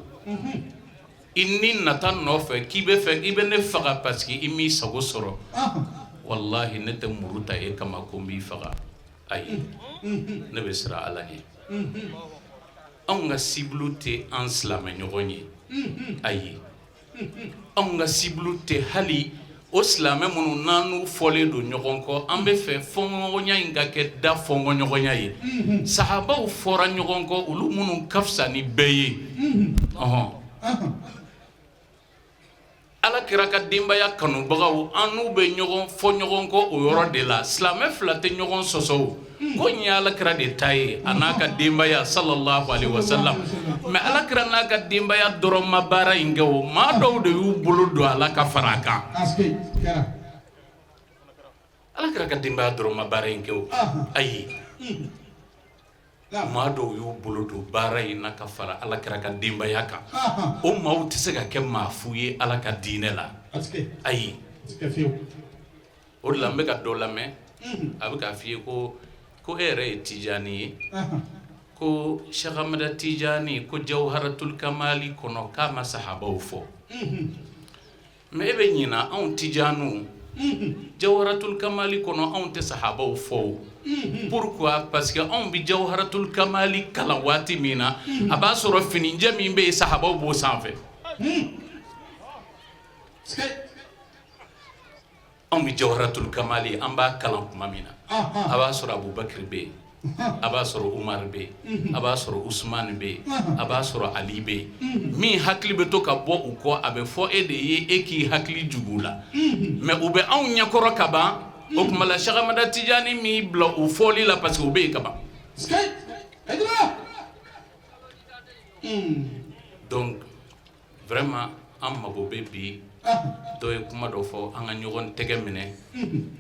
i ni nata nɔfɛ k'i bɛ fɛ i bɛ ne faga parce que i m'i sago sɔrɔ. Walahi, ne tɛ muru ta e kama ko n b'i faga. Ayi, ne bɛ siran Ala ɲɛ. Anw ka cible tɛ an silamɛ ɲɔgɔn ye. Ayi, anw ka cible tɛ hali o silamɛ minnu n'an n'u fɔlen don ɲɔgɔn kɔ. An bɛ fɛ fɔɲɔgɔnya in ka kɛ da fɔɲɔgɔnya ye. Sahabaw fɔra ɲɔgɔn kɔ, olu minnu ka fisa ni bɛɛ ye, ɔhɔn. Ala kira ka denbaya kanubagaw, an n'u bɛ ɲɔgɔn fɔ ɲɔgɔn kɔ o yɔrɔ de la. Silamɛ fila tɛ ɲɔgɔn sɔsɔ o. Ko in ye ala kira de ta ye, a n'a ka denbaya, sallallahu alaihi wasallam. Mais ala kira n'a ka denbaya dɔrɔn ma baara in kɛ o, maa dɔw de y'u bolo don a la ka fara a kan. Ala kira ka denbaya dɔrɔn ma baara in kɛ o, ayi, maa dɔw y'u bolo don baara in na ka fara ala kira ka denbaya kan. O maaw tɛ se ka kɛ maa fu ye ala ka diinɛ la, ayi. O de la n bɛ ka dɔ lamɛn, a bɛ k'a f'i ye ko e yɛrɛ ye Tijani ye, ko Cheikh Ahmada Tijani ko Jawharatul Kamali kɔnɔ k'a ma sahabaw fɔ. Mais e bɛ ɲina, anw Tijaniw, Jawharatul Kamali kɔnɔ anw tɛ sahabaw fɔ o. Pourquoi? Parce que anw bɛ Jawharatul Kamali kalan waati min na, a b'a sɔrɔ finijɛ min bɛ yen, sahabaw b'o sanfɛ. Anw bɛ Jawharatul Kamali, an b'a kalan tuma min na, a b'a sɔrɔ Abubakar bɛ yen, a b'a sɔrɔ Umar bɛ yen, a b'a sɔrɔ Usman bɛ yen, a b'a sɔrɔ Ali bɛ yen. Min hakili bɛ to ka bɔ u kɔ, a bɛ fɔ e de ye e k'i hakili jugu la. Mais u bɛ anw ɲɛkɔrɔ ka ban. O tuma la Cheikh Ahmada Tijani m'i bila u fɔli la parce que u bɛ yen ka ban. Donc vraiment, an mago bɛ bi, dɔ ye kuma dɔ fɔ, an ka ɲɔgɔn tɛgɛ minɛ.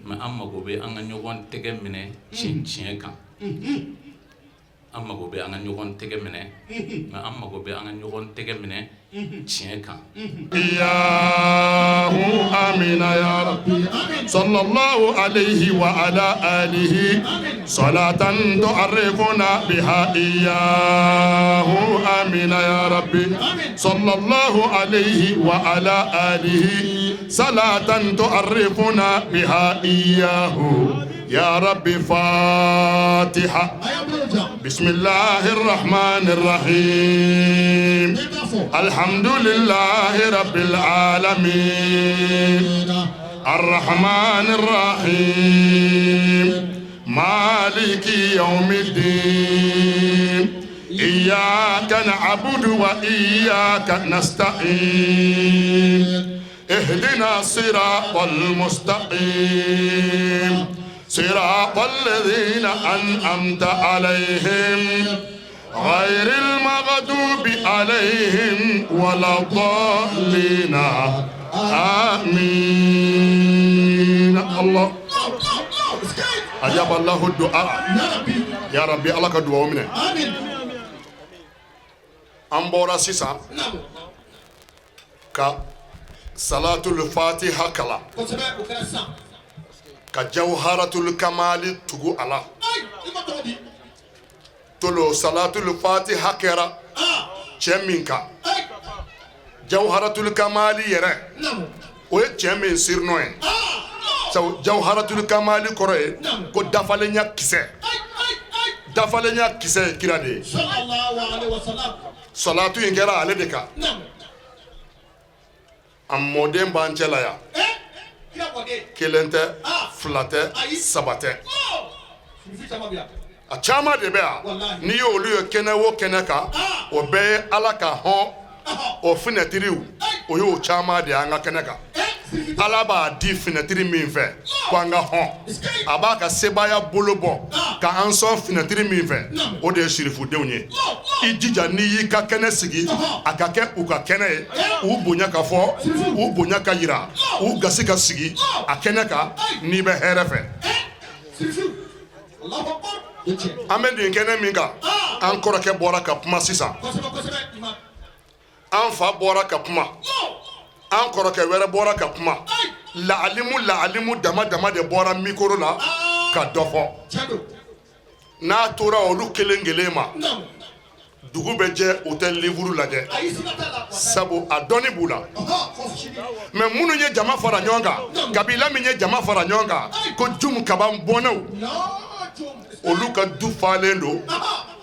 Mais an mago bɛ an ka ɲɔgɔn tɛgɛ minɛ tiɲɛ tiɲɛ kan. An mago bɛ an ka ɲɔgɔn tɛgɛ minɛ, mais an mago bɛ an ka ɲɔgɔn tɛgɛ minɛ tiɲɛ kan. إياه آمين يا ربي. صلى الله عليه وعلى آله صلاة تعرفنا بها إياه. آمين يا ربي. صلى الله عليه وعلى آله صلاة تعرفنا بها إياه يا ربي. فاتحة. بسم الله الرحمن الرحيم. الحمد لله رب العالمين، الرحمن الرحيم، مالك يوم الدين. إياك نعبد وإياك نستعين. اهدنا الصراط المستقيم، صراط الذين أنعمت عليهم، غير المغضوب عليهم ولا الضالين. آمين. الله أجاب الله الدعاء يا ربي. الله ka dugawu minɛ. An bɔra sisan ka salatul fatiha kalan, ka jawharatul kamali tugu a la. Tolo salatul fatiha kɛra cɛ min kan, jawharatul kamali yɛrɛ, o ye cɛ min surnom ye. Sabu jawharatul kamali kɔrɔ ye ko dafalenya kisɛ. Dafalenya kisɛ ye kira de ye. Salatu in kɛra ale de kan. A mɔden b'an cɛ la yan, kelen tɛ, fila tɛ, saba tɛ, a caman de bɛ yan. N'i y'olu ye kɛnɛ o kɛnɛ kan, o bɛɛ ye ala ka hɔn o finɛtiriw. O y'o caman de ye an ka kɛnɛ kan. Ala b'a di finɛtiri min fɛ ko an ka hɔn, a b'a ka sebaaya bolo bɔ ka an sɔn finɛtiri min fɛ, o de ye sirifudenw ye. I jija, n'i y'i ka kɛnɛ sigi, a ka kɛ u ka kɛnɛ ye, u bonya ka fɔ, u bonya ka yira, u gasi ka sigi a kɛnɛ kan n'i bɛ hɛrɛ fɛ. An bɛ nin kɛnɛ min kan, an kɔrɔkɛ bɔra ka kuma sisan, an fa bɔra ka kuma, an kɔrɔkɛ wɛrɛ bɔra ka kuma, laalimu laalimu dama dama de bɔra micro la ka dɔ fɔ. N'a tora olu kelen kelen ma, dugu bɛ jɛ, u tɛ livre lajɛ, sabu a dɔnni b'u la. Mais minnu ye jama fara ɲɔgɔn kan, kabila min ye jama fara ɲɔgɔn kan ko Jum Kaba bɔnɛw, olu ka du falen don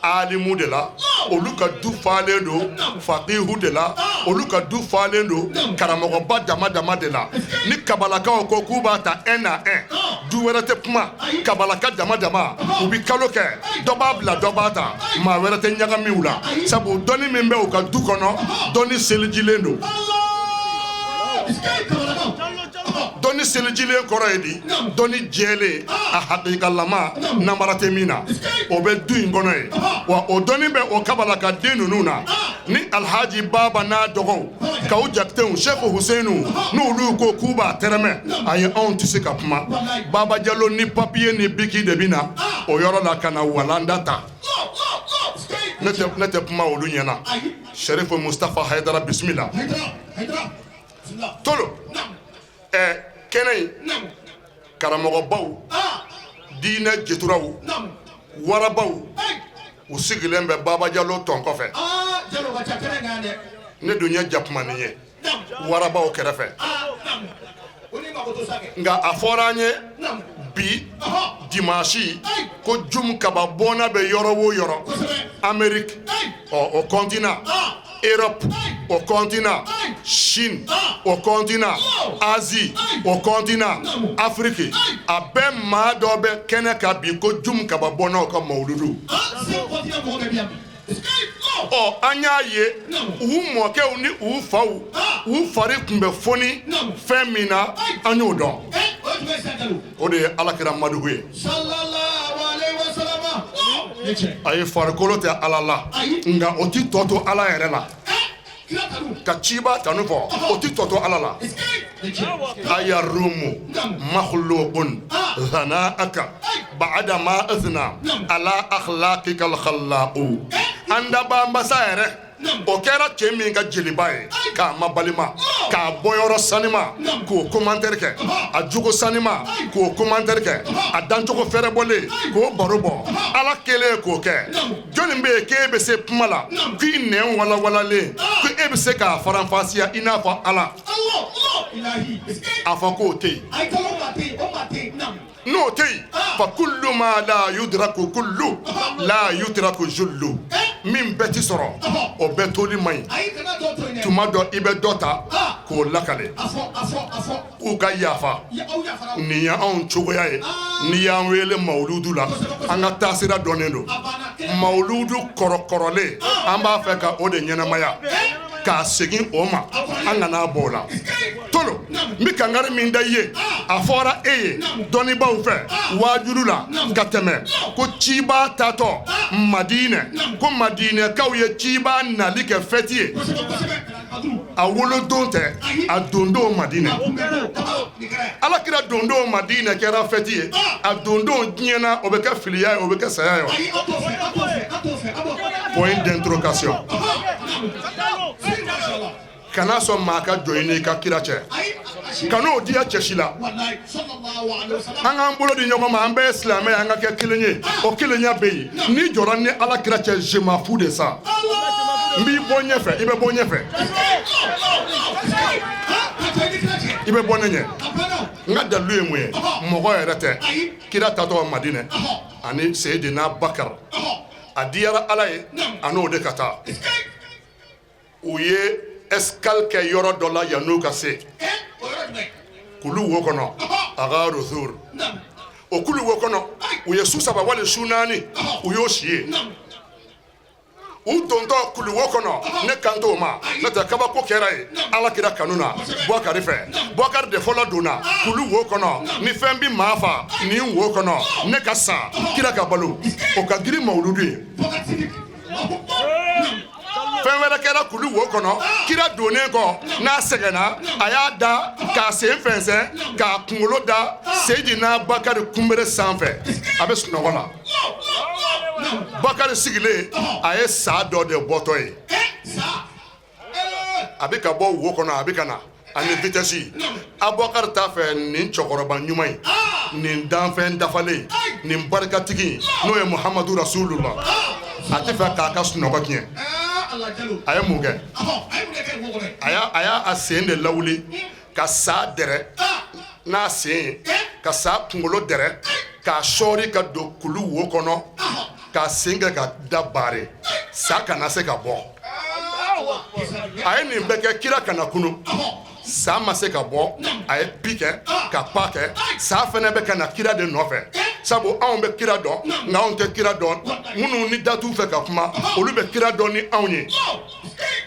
alimu de la, olu ka du falen don faqihu de la, olu ka du falen don karamɔgɔba dama dama de la. Ni kabalakaw ko k'u b'a ta un à un, du wɛrɛ tɛ kuma. Kabalaka dama dama, u bi kalo kɛ, dɔ b'a bila, dɔ b'a ta, maa wɛrɛ tɛ ɲagami u la, sabu dɔnni min bɛ u ka du kɔnɔ, dɔnni selijilen don. Dɔnni selijilen kɔrɔ ye di? Dɔnni jɛlen, a hakikalama, namara tɛ min na, o bɛ du in kɔnɔ yen. Wa o dɔnni bɛ o kabala ka den ninnu na ni Alhaji Baba n'a dɔgɔw Kawu Jakitew, Seku Huseyinu, n'olu ko k'u b'a tɛrɛmɛ, ayi, anw tɛ se ka kuma. Baba Jalo ni papiye ni biki de bɛ na o yɔrɔ la ka na walanda ta. Ne tɛ kuma olu ɲɛna. Sɛrifu Mustafa Hayidara, bisimila tolo. Ɛ kɛnɛ in, karamɔgɔbaw, diinɛ jeturaw, warabaw, u sigilen bɛ Baba Jalo tɔn kɔfɛ. Ne dun ye jakumanin ye warabaw kɛrɛfɛ. Nka a fɔra an ye bi dimanche ko Jum Kaba bɔnna bɛ yɔrɔ o yɔrɔ, Amérique ɔ o continent, Europe o continent, Chine o continent, Asie o continent, Afrique, a bɛɛ maa dɔ bɛ kɛnɛ kan bi ko Jum Kaba bɔnnaw ka mawuludu. Ɔ an y'a ye u mɔkɛw ni u faw, u fari tun bɛ foni fɛn min na, an y'o dɔn, o de ye Alakira madugu ye. A ye farikolo tɛ Ala la, nka o tɛ tɔ to Ala yɛrɛ la. Ka ciba tanu fɔ, o tɛ tɔ to Ala la. Ayarumu makhluqun hana'aka ba'da ma athna ala akhlaqika al-khallaqu. An dabaa masa yɛrɛ, o kɛra cɛ min ka jeliba ye, k'a ma balima, k'a bɔyɔrɔ sanima k'o commentaire kɛ, a jogo sanima k'o commentaire kɛ, a dancogo fɛrɛbɔlen k'o baro bɔ, Ala kɛlen k'o kɛ, jɔnni bɛ yen k'e bɛ se kuma la k'i nɛn walawalalen ko e bɛ se k'a faranfasiya i n'a fɔ Ala? A fɔ k'o tɛ yen. N'o tɛ yen, fa kullu ma la yudraku kullu la yutraku jullu. Min bɛɛ ti sɔrɔ, o bɛɛ toli man ɲi. Tuma dɔ i bɛ dɔ ta k'o lakale k'u ka yafa. Nin ye anw cogoya ye. N'i y'an wele mawuludu la, an ka taasira dɔnnen don. Mawuludu kɔrɔkɔrɔlen, an b'a fɛ ka o de ɲɛnamaya k'a segin o ma, an kana bɔ o la. Tolo, n bɛ kangari min da i ye, a fɔra e ye dɔnnibaaw fɛ waajulu la ka tɛmɛ ko ciba taatɔ Madinɛ, ko Madinɛkaw ye ciba nali kɛ fɛti ye. A wolodon tɛ, a dondon Madinɛ. Alakira dondon Madinɛ kɛra fɛti ye, a dondon diɲɛ na, o bɛ kɛ filiya ye, o bɛ kɛ saya ye. Point d'interrogation. Kana sɔn maa ka jɔ i n'i ka kira cɛ, kan'o diya cɛ si la. An k'an bolo di ɲɔgɔn ma, an bɛɛ ye silamɛ ye, an ka kɛ kelen ye, o kelenya bɛ yen. N'i jɔra ni Ala kira cɛ, je m'en fous de ça. N b'i bɔ ɲɛfɛ, i bɛ bɔ ɲɛfɛ, i bɛ bɔ ne ɲɛ. N ka dalilu ye mun ye? Mɔgɔ yɛrɛ tɛ. Kira tatɔ Madinɛ ani Seyidina Bakari, a diyara Ala ye a n'o de ka taa. U ye escale kɛ yɔrɔ dɔ la yann'u ka se kulu wo kɔnɔ, a garu Thur. O kulu wo kɔnɔ, u ye su 3 wali su 4, u y'o si yen. U dontɔ kulu wo kɔnɔ, ne kan t'o ma, n'o tɛ kabako kɛra yen Ala kira kanu na Bubakari fɛ. Bubakari de fɔlɔ donna kulu wo kɔnɔ. Ni fɛn bɛ maa fa nin wo kɔnɔ, ne ka sa, kira ka balo, o ka girin mawuludu ye. Fɛn wɛrɛ kɛra kulu wo kɔnɔ. Kira donnen kɔ, n'a sɛgɛnna, a y'a da k'a sen fɛnsɛn, k'a kunkolo da Seyidina Bakari kunbere sanfɛ, a bɛ sunɔgɔ la. Bakari sigilen, a ye sa dɔ de bɔtɔ ye, a bɛ ka bɔ wo kɔnɔ, a bɛ ka na ani vitesse. Abubakari t'a fɛ nin cɛkɔrɔba ɲuman in, nin danfɛn dafalen, nin barikatigi in, n'o ye Muhamadu Rasulula, a tɛ fɛ k'a ka sunɔgɔ tiɲɛ. A ye mun kɛ? A y'a a sen de lawuli ka sa dɛrɛ n'a sen ye, ka sa kunkolo dɛrɛ k'a sɔɔri ka don kulu wo kɔnɔ, k'a sen kɛ ka da barrer, sa kana se ka bɔ. A ye nin bɛɛ kɛ kira kana kunu. Sa ma se ka bɔ. A ye pi kɛ ka pa kɛ, sa fana bɛ ka na kira de nɔfɛ, sabu anw bɛ kira dɔn, nka anw tɛ kira dɔn. Minnu ni da t'u fɛ ka kuma, olu bɛ kira dɔn ni anw ye.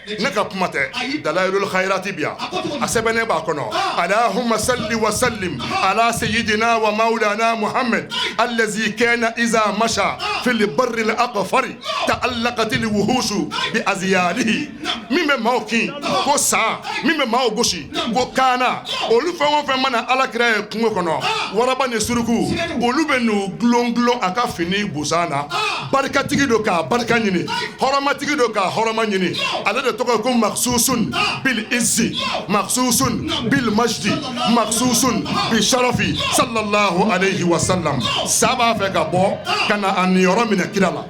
Ne ka kuma tɛ, Dalailul Khairati bi yan, a sɛbɛnnen b'a kɔnɔ: Allahumma salli wa sallim ala sayyidina wa maulana Muhammad allazi kana iza masha fil barri al aqfari ta'allaqat al wuhushu bi azyalihi. Min bɛ maaw kin ko sa, min bɛ maaw gosi ko kaana, olu fɛn o fɛn mana Alakira ye kungo kɔnɔ, waraba ni suruku, olu bɛ n'u gulon gulon a ka fini busan na. Barikatigi don k'a barika ɲini, hɔrɔmatigi don k'a hɔrɔma ɲini. Ale de tɔgɔ ye ko maksusun bil izzi, maksusun bil majdi, maksusun bi sharafi, sallallahu alayhi wa sallam. Sa b'a fɛ ka bɔ ka na a niyɔrɔ minɛ kira la.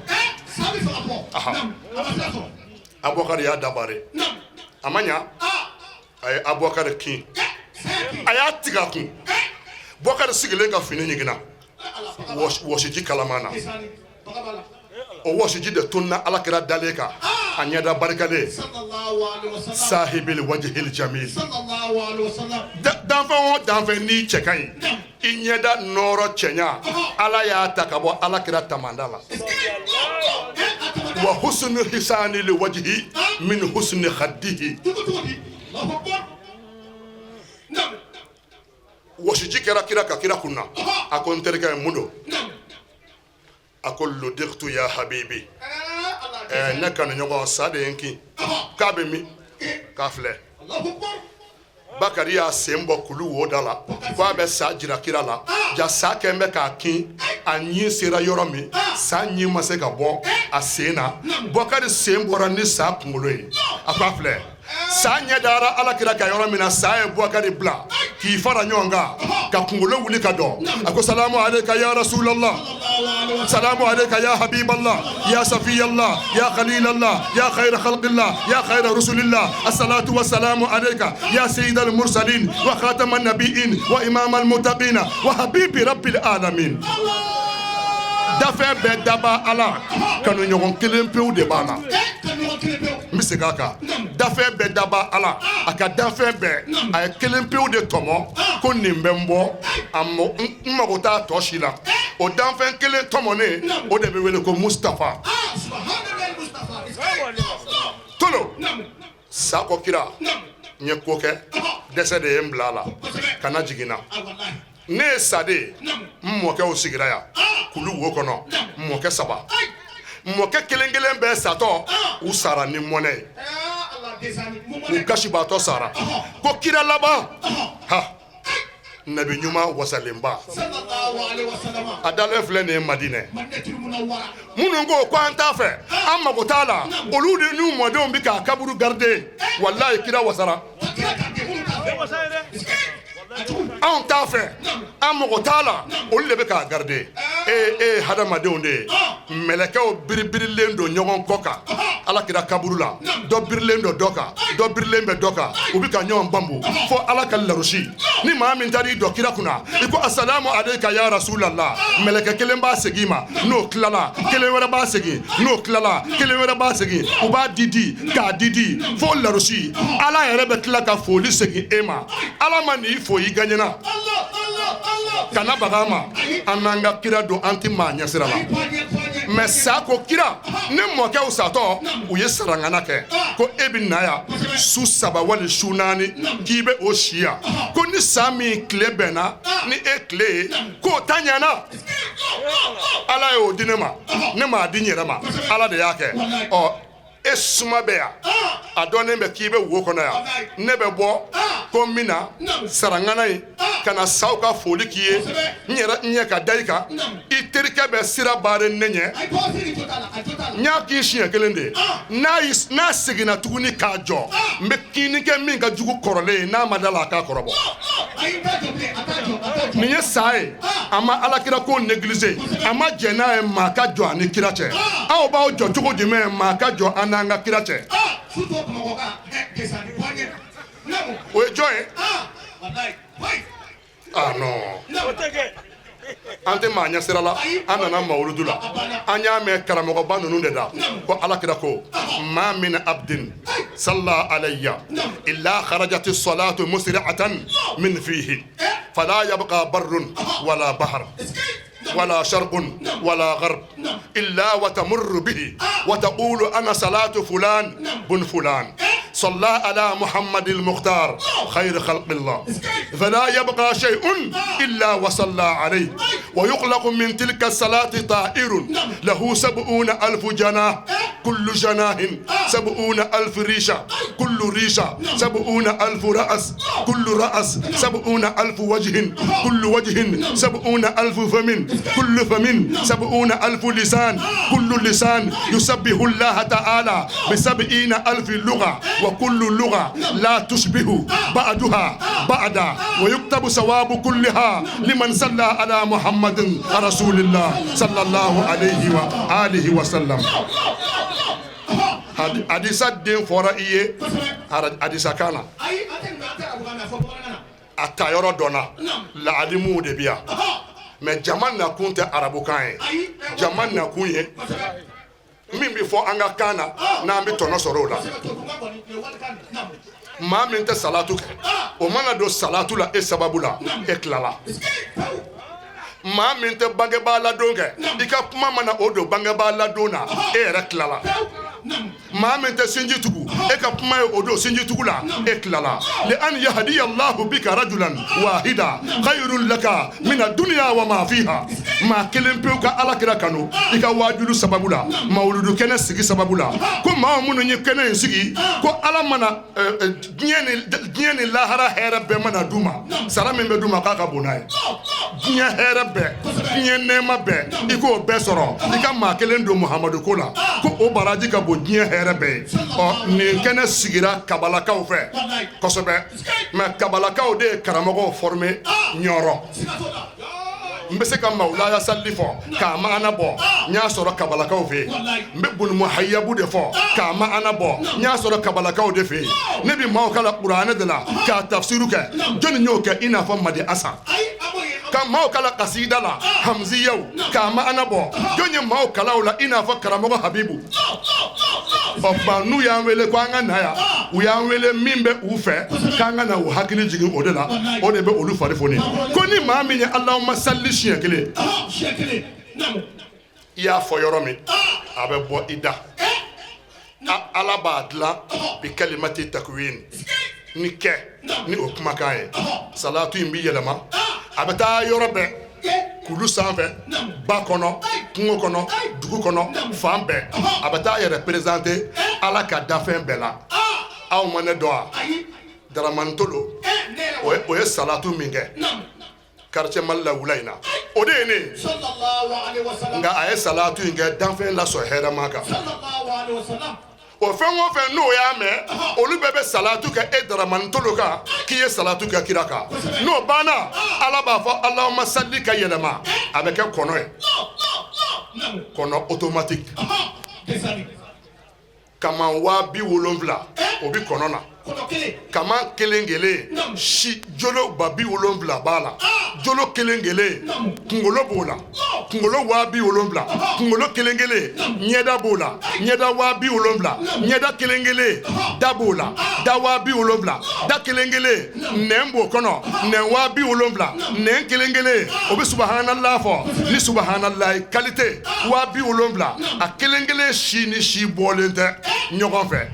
Abubakar y'a dabare, a ma ɲa, a ye Abubakar kin, a y'a tigɛ a kun. Bubakar sigilen ka fini ɲiginna wɔsiji kalaman na. O wɔsiji de tunna Alakira dalen kan, a ɲɛda barikalen, sahibil wajhil jamil. Danfɛn o danfɛn n'i cɛ ka ɲi, i ɲɛda nɔɔrɔ cɛɲa, Ala y'a ta ka bɔ Alakira tamanda la. Wa husnu hisani li wajhi min husni khaddihi. Wɔsiji kɛra kira ka kira kunna. A ko n terikɛ ye, mun don? A ko ludigtu ya habibi, ne kanuɲɔgɔn, sa de ye n kin. K'a bɛ min? K'a filɛ. Bakari y'a sen bɔ kulu wo da la ko a bɛ sa jira kira la. Ja sa kɛn bɛ k'a kin, a ɲin sera yɔrɔ min, sa ɲin ma se ka bɔ a sen na. Bakari sen bɔra ni sa kunkolo ye. A ko a filɛ. Sa ɲɛ dara Alakira ka yɔrɔ min na, sa ye Bubakari bila k'i fara ɲɔgɔn kan ka kunkolo wuli ka dɔn. A ko salamu aleyka ya rasulallah, salamu aleyka ya habiballah, ya safiyallah, ya khalilallah, ya khayra khalqillah, ya khayra rusulillah, assalatu wassalamu aleyka ya sayyidal mursalin wa khataman nabiyyin wa imamal muttaqina wa habibi rabbil alamin. Dafɛn bɛɛ daba Ala, kanuɲɔgɔn kelen pewu de b'a la. N bɛ segin a kan, dafɛn bɛɛ daba Ala, a ka dafɛn bɛɛ a ye kelen pewu de tɔmɔ ko nin bɛ n bɔ, n mago t'a tɔ si la. O danfɛn kelen tɔmɔnen, o de bɛ wele ko Mustafa. Tolo sa ko kira, n ye ko kɛ, dɛsɛ de ye n bila a la, kana jigin na. Ne ye sa de ye, n mɔkɛw sigira yan kulu wo kɔnɔ, mɔkɛ saba, mɔkɛ kelen kelen bɛɛ satɔ, u sara ni mɔnɛ ye, u kasibaatɔ sara. Ko kira laban ha, nabi ɲuman wasalenba, a dalen filɛ nin ye Madinɛ. Minnu ko an t'a fɛ, an mago t'a la, olu de n'u mɔdenw bɛ k'a kaburu garder. Walayi kira wasara. Anw t'a fɛ, an mago t'a la, olu de bɛ k'a garder. E ye hadamadenw de ye, mɛlɛkɛw biribirilen don ɲɔgɔn kɔ kan Ala kira kaburu la, dɔ birilen don dɔ kan, dɔ birilen bɛ dɔ kan, u bɛ ka ɲɔgɔn banbu fo Ala ka larusi. Ni maa min taara i jɔ kira kunna, i ko asalamu aleyka ya rasulallah, mɛlɛkɛ kelen b'a segin i ma, n'o tilala kelen wɛrɛ b'a segin, n'o tilala kelen wɛrɛ b'a segin, u b'a di di k'a di di fo larusi. Ala yɛrɛ bɛ tila ka foli segin e ma. Ala ma n'i fo i gagnena, kana baga ma. An n'an ka kira don, an tɛ maa ɲɛsira la. Mais sa ko kira, ne mɔkɛw satɔ, u ye sarangana kɛ ko e bɛ na yan su saba wali su naani, k'i bɛ o si yan, ko ni san min tile bɛnna ni e tile ye, k'o ta ɲɛna. Ala y'o di ne ma, ne m'a di n yɛrɛ ma, Ala de y'a kɛ. Ɔ e suma bɛ yan, a dɔnnen bɛ k'i bɛ wo kɔnɔ yan, ne bɛ bɔ ko n bɛ na sarangana in ka na saw ka foli k'i ye, n yɛrɛ n ɲɛ ka da i kan, i terikɛ bɛ sira baare ne ɲɛ. N y'a k'i siɲɛ kelen de ye, n'a seginna tuguni k'a jɔ, n bɛ kini kɛ min ka jugu kɔrɔlen ye, n'a ma da la a k'a kɔrɔbɔ. Nin ye sa ye, a ma Alakira ko négliger, a ma jɛn n'a ye maa ka jɔ a ni kira cɛ. Aw b'aw jɔ cogo jumɛn maa ka jɔ an n'an ka kira cɛ? O ye jɔn ye? Ah non, an tɛ maa ɲɛsira la, an nana mawuludu la, an y'a mɛn karamɔgɔba ninnu de da ko Alakira ko ma min abdin salla alayya illa kharajati salatu musri'atan min fihi fala yabqa barrun wala bahr ولا شرق ولا غرب إلا وتمر به وتقول أنا صلاة فلان بن فلان. صلى على محمد المختار خير خلق الله فلا يبقى شيء إلا وصلى عليه ويخلق من تلك الصلاة طائر له 70,000 جناح كل جناح 70,000 ريشة كل ريشة 70,000 رأس كل رأس 70,000 وجه كل وجه 70,000 فم كل فم 70,000 لسان كل لسان يسبح الله تعالى ب70,000 لغة وكل لغة لا تشبه بعدها بعدا ويكتب ثواب كلها لمن صلى على محمد رسول الله صلى الله عليه وآله وسلم. Hadisa den fɔra i ye hadisa kan na a ta yɔrɔ dɔnna laalimuw de bi yan mais jama nakun tɛ arabukan ye, jama nakun ye min bɛ fɔ an ka kan na n'an bɛ tɔnɔ sɔrɔ o la. Maa min tɛ salatu kɛ o mana don salatu la e sababu la e tilala. Maa min tɛ bangebaa ladon kɛ i ka kuma mana o don bangebaa ladon na e yɛrɛ tilala. Maa min tɛ sinji tugu e ka kuma ye o don sinji tugu la e tilala. Li an yahdiya Allahu bika rajulan wahida khayrun laka mina dunya wa ma fiha. Maa kelen pewu ka Ala kira kanu i ka waajulu sababu la, mawuludu kɛnɛ sigi sababu la, ko maa minnu ye kɛnɛ in sigi ko Ala mana diɲɛ ni lahara hɛrɛ bɛɛ mana d'u ma, sara min bɛ d'u ma k'a ka bon n'a ye. Diɲɛ hɛrɛ bɛɛ, diɲɛ nɛɛma bɛɛ, i k'o bɛɛ sɔrɔ i ka maa kelen don Muhamadu ko la, ko o baraji ka bon diɲɛ hɛrɛ bɛɛ ye. Ɔ nin kɛnɛ sigira kabalakaw fɛ kosɛbɛ, mais kabalakaw de ye karamɔgɔw former Ɲɔrɔ. N bɛ se ka mawulaya salli fɔ k'a maana bɔ, n y'a sɔrɔ kabalakaw fɛ yen. N bɛ bunimuhayabu de fɔ k'a maana bɔ, n y'a sɔrɔ kabalakaw de fɛ yen. Ne bɛ maaw kala kuranɛ de la k'a tafsiru kɛ, jɔnni y'o kɛ i n'a fɔ Madi Asan? Ka maaw kala kasida la hamziyaw k'a maana bɔ, jɔn ye maaw kala o la i n'a fɔ karamɔgɔ Habibu? Ɔ ba n'u y'an wele ko an ka na yan, u y'an wele min bɛ u fɛ k'an ka na u hakili jigin o de la, o de bɛ olu fari foni. Ko ni maa min ye Allahumma salli siɲɛ kelen, i y'a fɔ yɔrɔ min a bɛ bɔ i da. Ala b'a dilan bi kalimati takwin ni kɛ ni o kumakan ye. Salatu in bi yɛlɛma a bɛ taa yɔrɔ bɛɛ, kulu sanfɛ, ba kɔnɔ, kungo kɔnɔ, dugu kɔnɔ, fan bɛɛ. A bɛ taa yɛrɛ présenter Ala ka dafɛn bɛɛ la. Aw ma ne dɔn wa? Daramani Tolo o ye salatu min kɛ quartier Mali la wula in na, o de ye ne ye. Nka a ye salatu in kɛ danfɛn lasɔn hɛrɛma kan. O fɛn o fɛn n'o y'a mɛn, olu bɛɛ bɛ salatu kɛ e Daramani Tolo kan k'i ye salatu kɛ kira kan. N'o banna, Ala b'a fɔ Allahumma salli ka yɛlɛma, a bɛ kɛ kɔnɔ ye, kɔnɔ automatique. Kaman 70,000 o bɛ kɔnɔ na. Kaman kelen kelen si jolo 70,000 b'a la, jolo kelen kelen kunkolo b'o la, kunkolo 70,000, kunkolo kelen kelen ɲɛda b'o la, ɲɛda 70,000, ɲɛda kelen kelen da b'o la, da 70,000, da kelen kelen nɛn b'o kɔnɔ, nɛn 70,000, nɛn kelen kelen o bɛ subahanala fɔ ni subahanala qualité 70,000, a kelen kelen si ni si bɔlen tɛ ɲɔgɔn fɛ.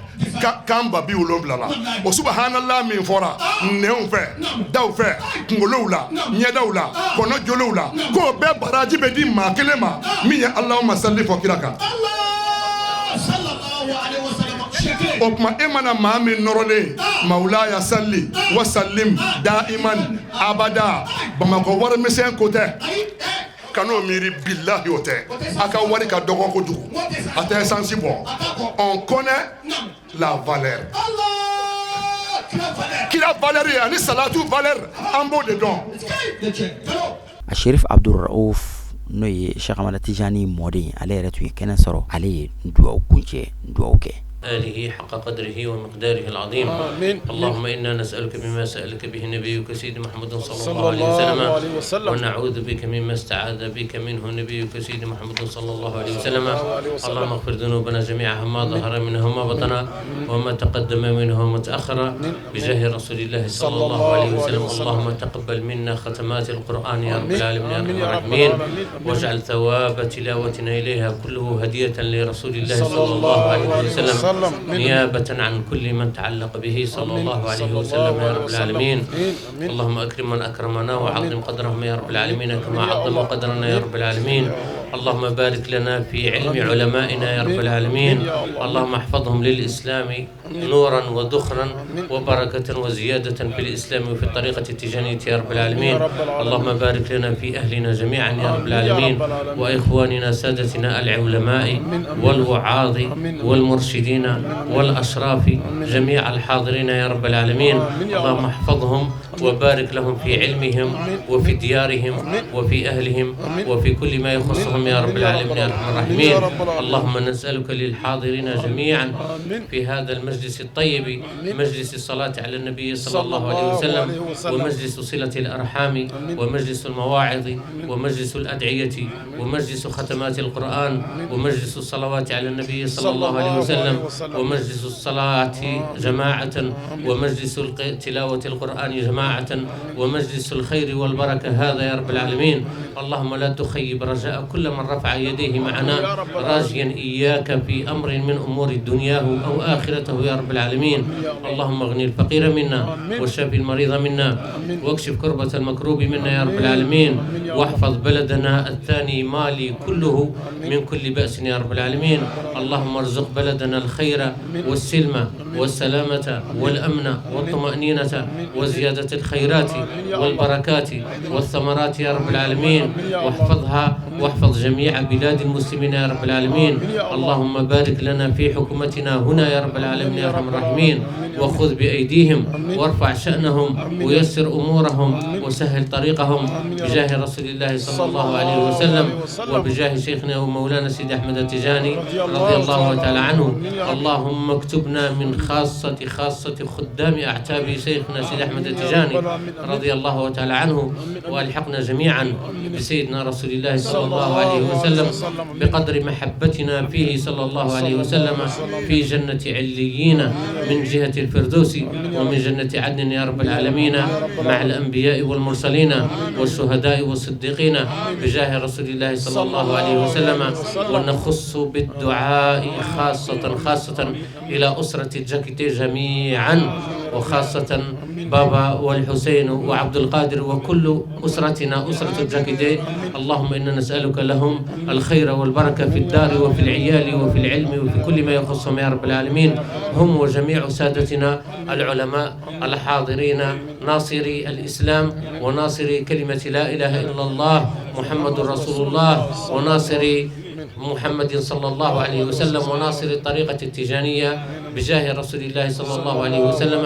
Kan 70,000 la, o subahanala min fɔra nɛnw fɛ, daw fɛ, kunkolow la, ɲɛdaw la, kɔnɔ jolow la, k'o bɛɛ baraji bɛ di maa kelen ma min ye Allahumma salli fɔ kira kan. O tuma e mana maa min nɔrɔlen mawulaya salli wa sallim daiman abada, Bamakɔ warimisɛn ko tɛ, kan'o miiri, bilahi o tɛ. A ka wari ka dɔgɔ kojugu, a tɛ essence bɔ. On connaît la valeur. Kira valeur ye ani salatu valeur, an b'o de dɔn. A Sherif Abdul Rauf n'o ye Cheikh Ahmad Tijani mɔden, ale yɛrɛ tun ye kɛnɛ sɔrɔ, ale ye dugawu kuncɛ dugawu kɛ. آله حق قدره ومقداره العظيم. آمين. اللهم إنا نسألك بما سألك به نبيك سيد محمد صلى صلى الله عليه الله وسلم عليه وسلم. ونعوذ بك مما استعاذ بك منه نبيك سيد محمد صلى الله عليه وسلم. الله عليه وسلم. اللهم اغفر ذنوبنا جميعها ما ظهر منها وما بطن وما تقدم منه وما تأخر بجاه رسول الله صلى صلى الله عليه الله عليه وسلم. وسلم. اللهم تقبل منا ختمات القرآن يا رب آمين. العالمين يا آمين أرحم يا رب الراحمين العالمين. آمين. واجعل ثواب تلاوتنا إليها كله هدية لرسول الله صلى صلى الله الله عليه عليه وسلم. وسلم. نيابة عن كل من تعلق به صلى الله عليه وسلم يا رب العالمين. اللهم أكرم من أكرمنا وعظم قدرهم يا رب العالمين كما عظموا قدرنا يا رب العالمين. اللهم بارك لنا في علم علمائنا يا رب العالمين. اللهم احفظهم للإسلام نورا وذخرا وبركة وزيادة في الإسلام وفي الطريقة التجانية يا رب العالمين. اللهم بارك لنا في أهلنا جميعا يا رب العالمين، وإخواننا سادتنا العلماء والوعاظ والمرشدين والأشراف، جميع الحاضرين يا رب العالمين. اللهم احفظهم وبارك لهم في علمهم وفي ديارهم وفي أهلهم وفي كل ما يخصهم يا رب العالمين يا أرحم الراحمين. اللهم نسألك للحاضرين جميعا في هذا المجلس الطيب، مجلس الصلاة على النبي صلى الله عليه وسلم، ومجلس صلة الأرحام، ومجلس المواعظ، ومجلس الأدعية، ومجلس ختمات القرآن، ومجلس الصلوات على النبي صلى الله عليه وسلم، ومجلس الصلاة جماعة، ومجلس تلاوة القرآن جماعة، ومجلس الخير والبركة هذا يا رب العالمين. اللهم لا تخيب رجاء كل من رفع يديه معنا راجيا إياك في أمر من أمور دنياه أو آخرته يا رب العالمين. اللهم اغني الفقير منا، والشافي المريض منا، واكشف كربة المكروب منا يا رب العالمين، واحفظ بلدنا الثاني مالي كله من كل بأس يا رب العالمين. اللهم ارزق بلدنا الخير والسلم والسلامة والأمن والطمأنينة وزيادة الخيرات والبركات والثمرات يا رب العالمين، واحفظها واحفظ جميع بلاد المسلمين يا رب العالمين. اللهم بارك لنا في حكومتنا هنا يا رب العالمين يا أرحم الراحمين، وخذ بأيديهم وارفع شأنهم ويسر أمورهم وسهل طريقهم بجاه رسول الله صلى الله عليه وسلم، وبجاه شيخنا ومولانا سيد أحمد التجاني رضي الله تعالى عنه. اللهم اكتبنا من خاصة خاصة خدام أعتاب شيخنا سيد أحمد التجاني رضي الله تعالى عنه، وألحقنا جميعا بسيدنا رسول الله صلى الله عليه وسلم بقدر محبتنا فيه صلى الله عليه وسلم في جنة عليين من جهة الفردوس ومن جنة عدن يا رب العالمين، مع الأنبياء والمرسلين والشهداء والصديقين بجاه رسول الله صلى الله عليه وسلم. ونخص بالدعاء خاصة خاصة إلى أسرة الجاكيتي جميعا، وخاصة بابا والحسين وعبد القادر وكل أسرتنا أسرة الجاكيتي. اللهم إنا نسألك لهم الخير والبركة في الدار وفي العيال وفي العلم وفي كل ما يخصهم يا رب العالمين، هم وجميع سادتنا العلماء الحاضرين ناصري الإسلام وناصري كلمة لا إله إلا الله محمد رسول الله، وناصري محمد صلى الله عليه وسلم، وناصر الطريقة التجانية بجاه رسول الله صلى الله عليه وسلم،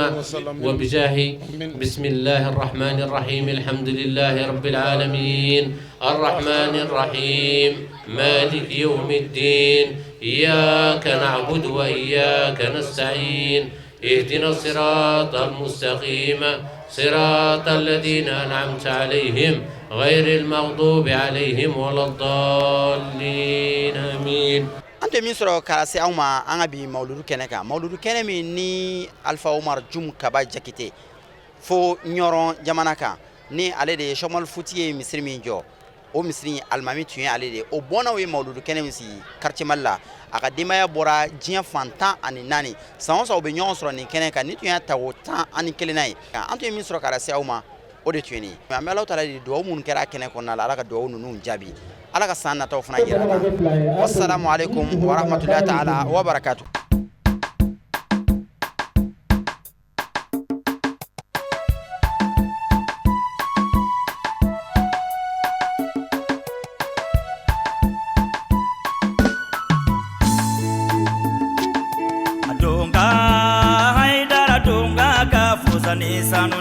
وبجاه بسم الله الرحمن الرحيم، الحمد لله رب العالمين الرحمن الرحيم مالك يوم الدين إياك نعبد وإياك نستعين اهدنا الصراط المستقيم صراط الذين أنعمت عليهم غير المغضوب عليهم ولا الضالين آمين. An tɛ min sɔrɔ ka se anw ma an ka bi mawuludu kɛnɛ kan, mawuludu kɛnɛ min ni Alpha Oumar Dioum Kaba Diakité fo Ɲɔrɔn jamana kan, ni ale de ye Sɔmali Futi ye misiri min jɔ, o misiri alimami tun ye ale de ye. O bɔnnaw ye mawuludu kɛnɛ min sigi quartier Mali la, a ka denbaya bɔra diɲɛ fan 14, san o san u bɛ ɲɔgɔn sɔrɔ nin kɛnɛ kan. Ni tun y'a ta o 11nan ye. An tun ye min sɔrɔ ka lase aw ma o de tun ye nin ye. An bɛ Alahu taala de dugawu minnu kɛra kɛnɛ kɔnɔna la, Ala ka dugawu ninnu jaabi, Ala ka san nataw fana yira an na. Wassalamu alaikum wa rahmatullahi ta'ala wa barakatuh. Donga haidara donga ka fusani sanu.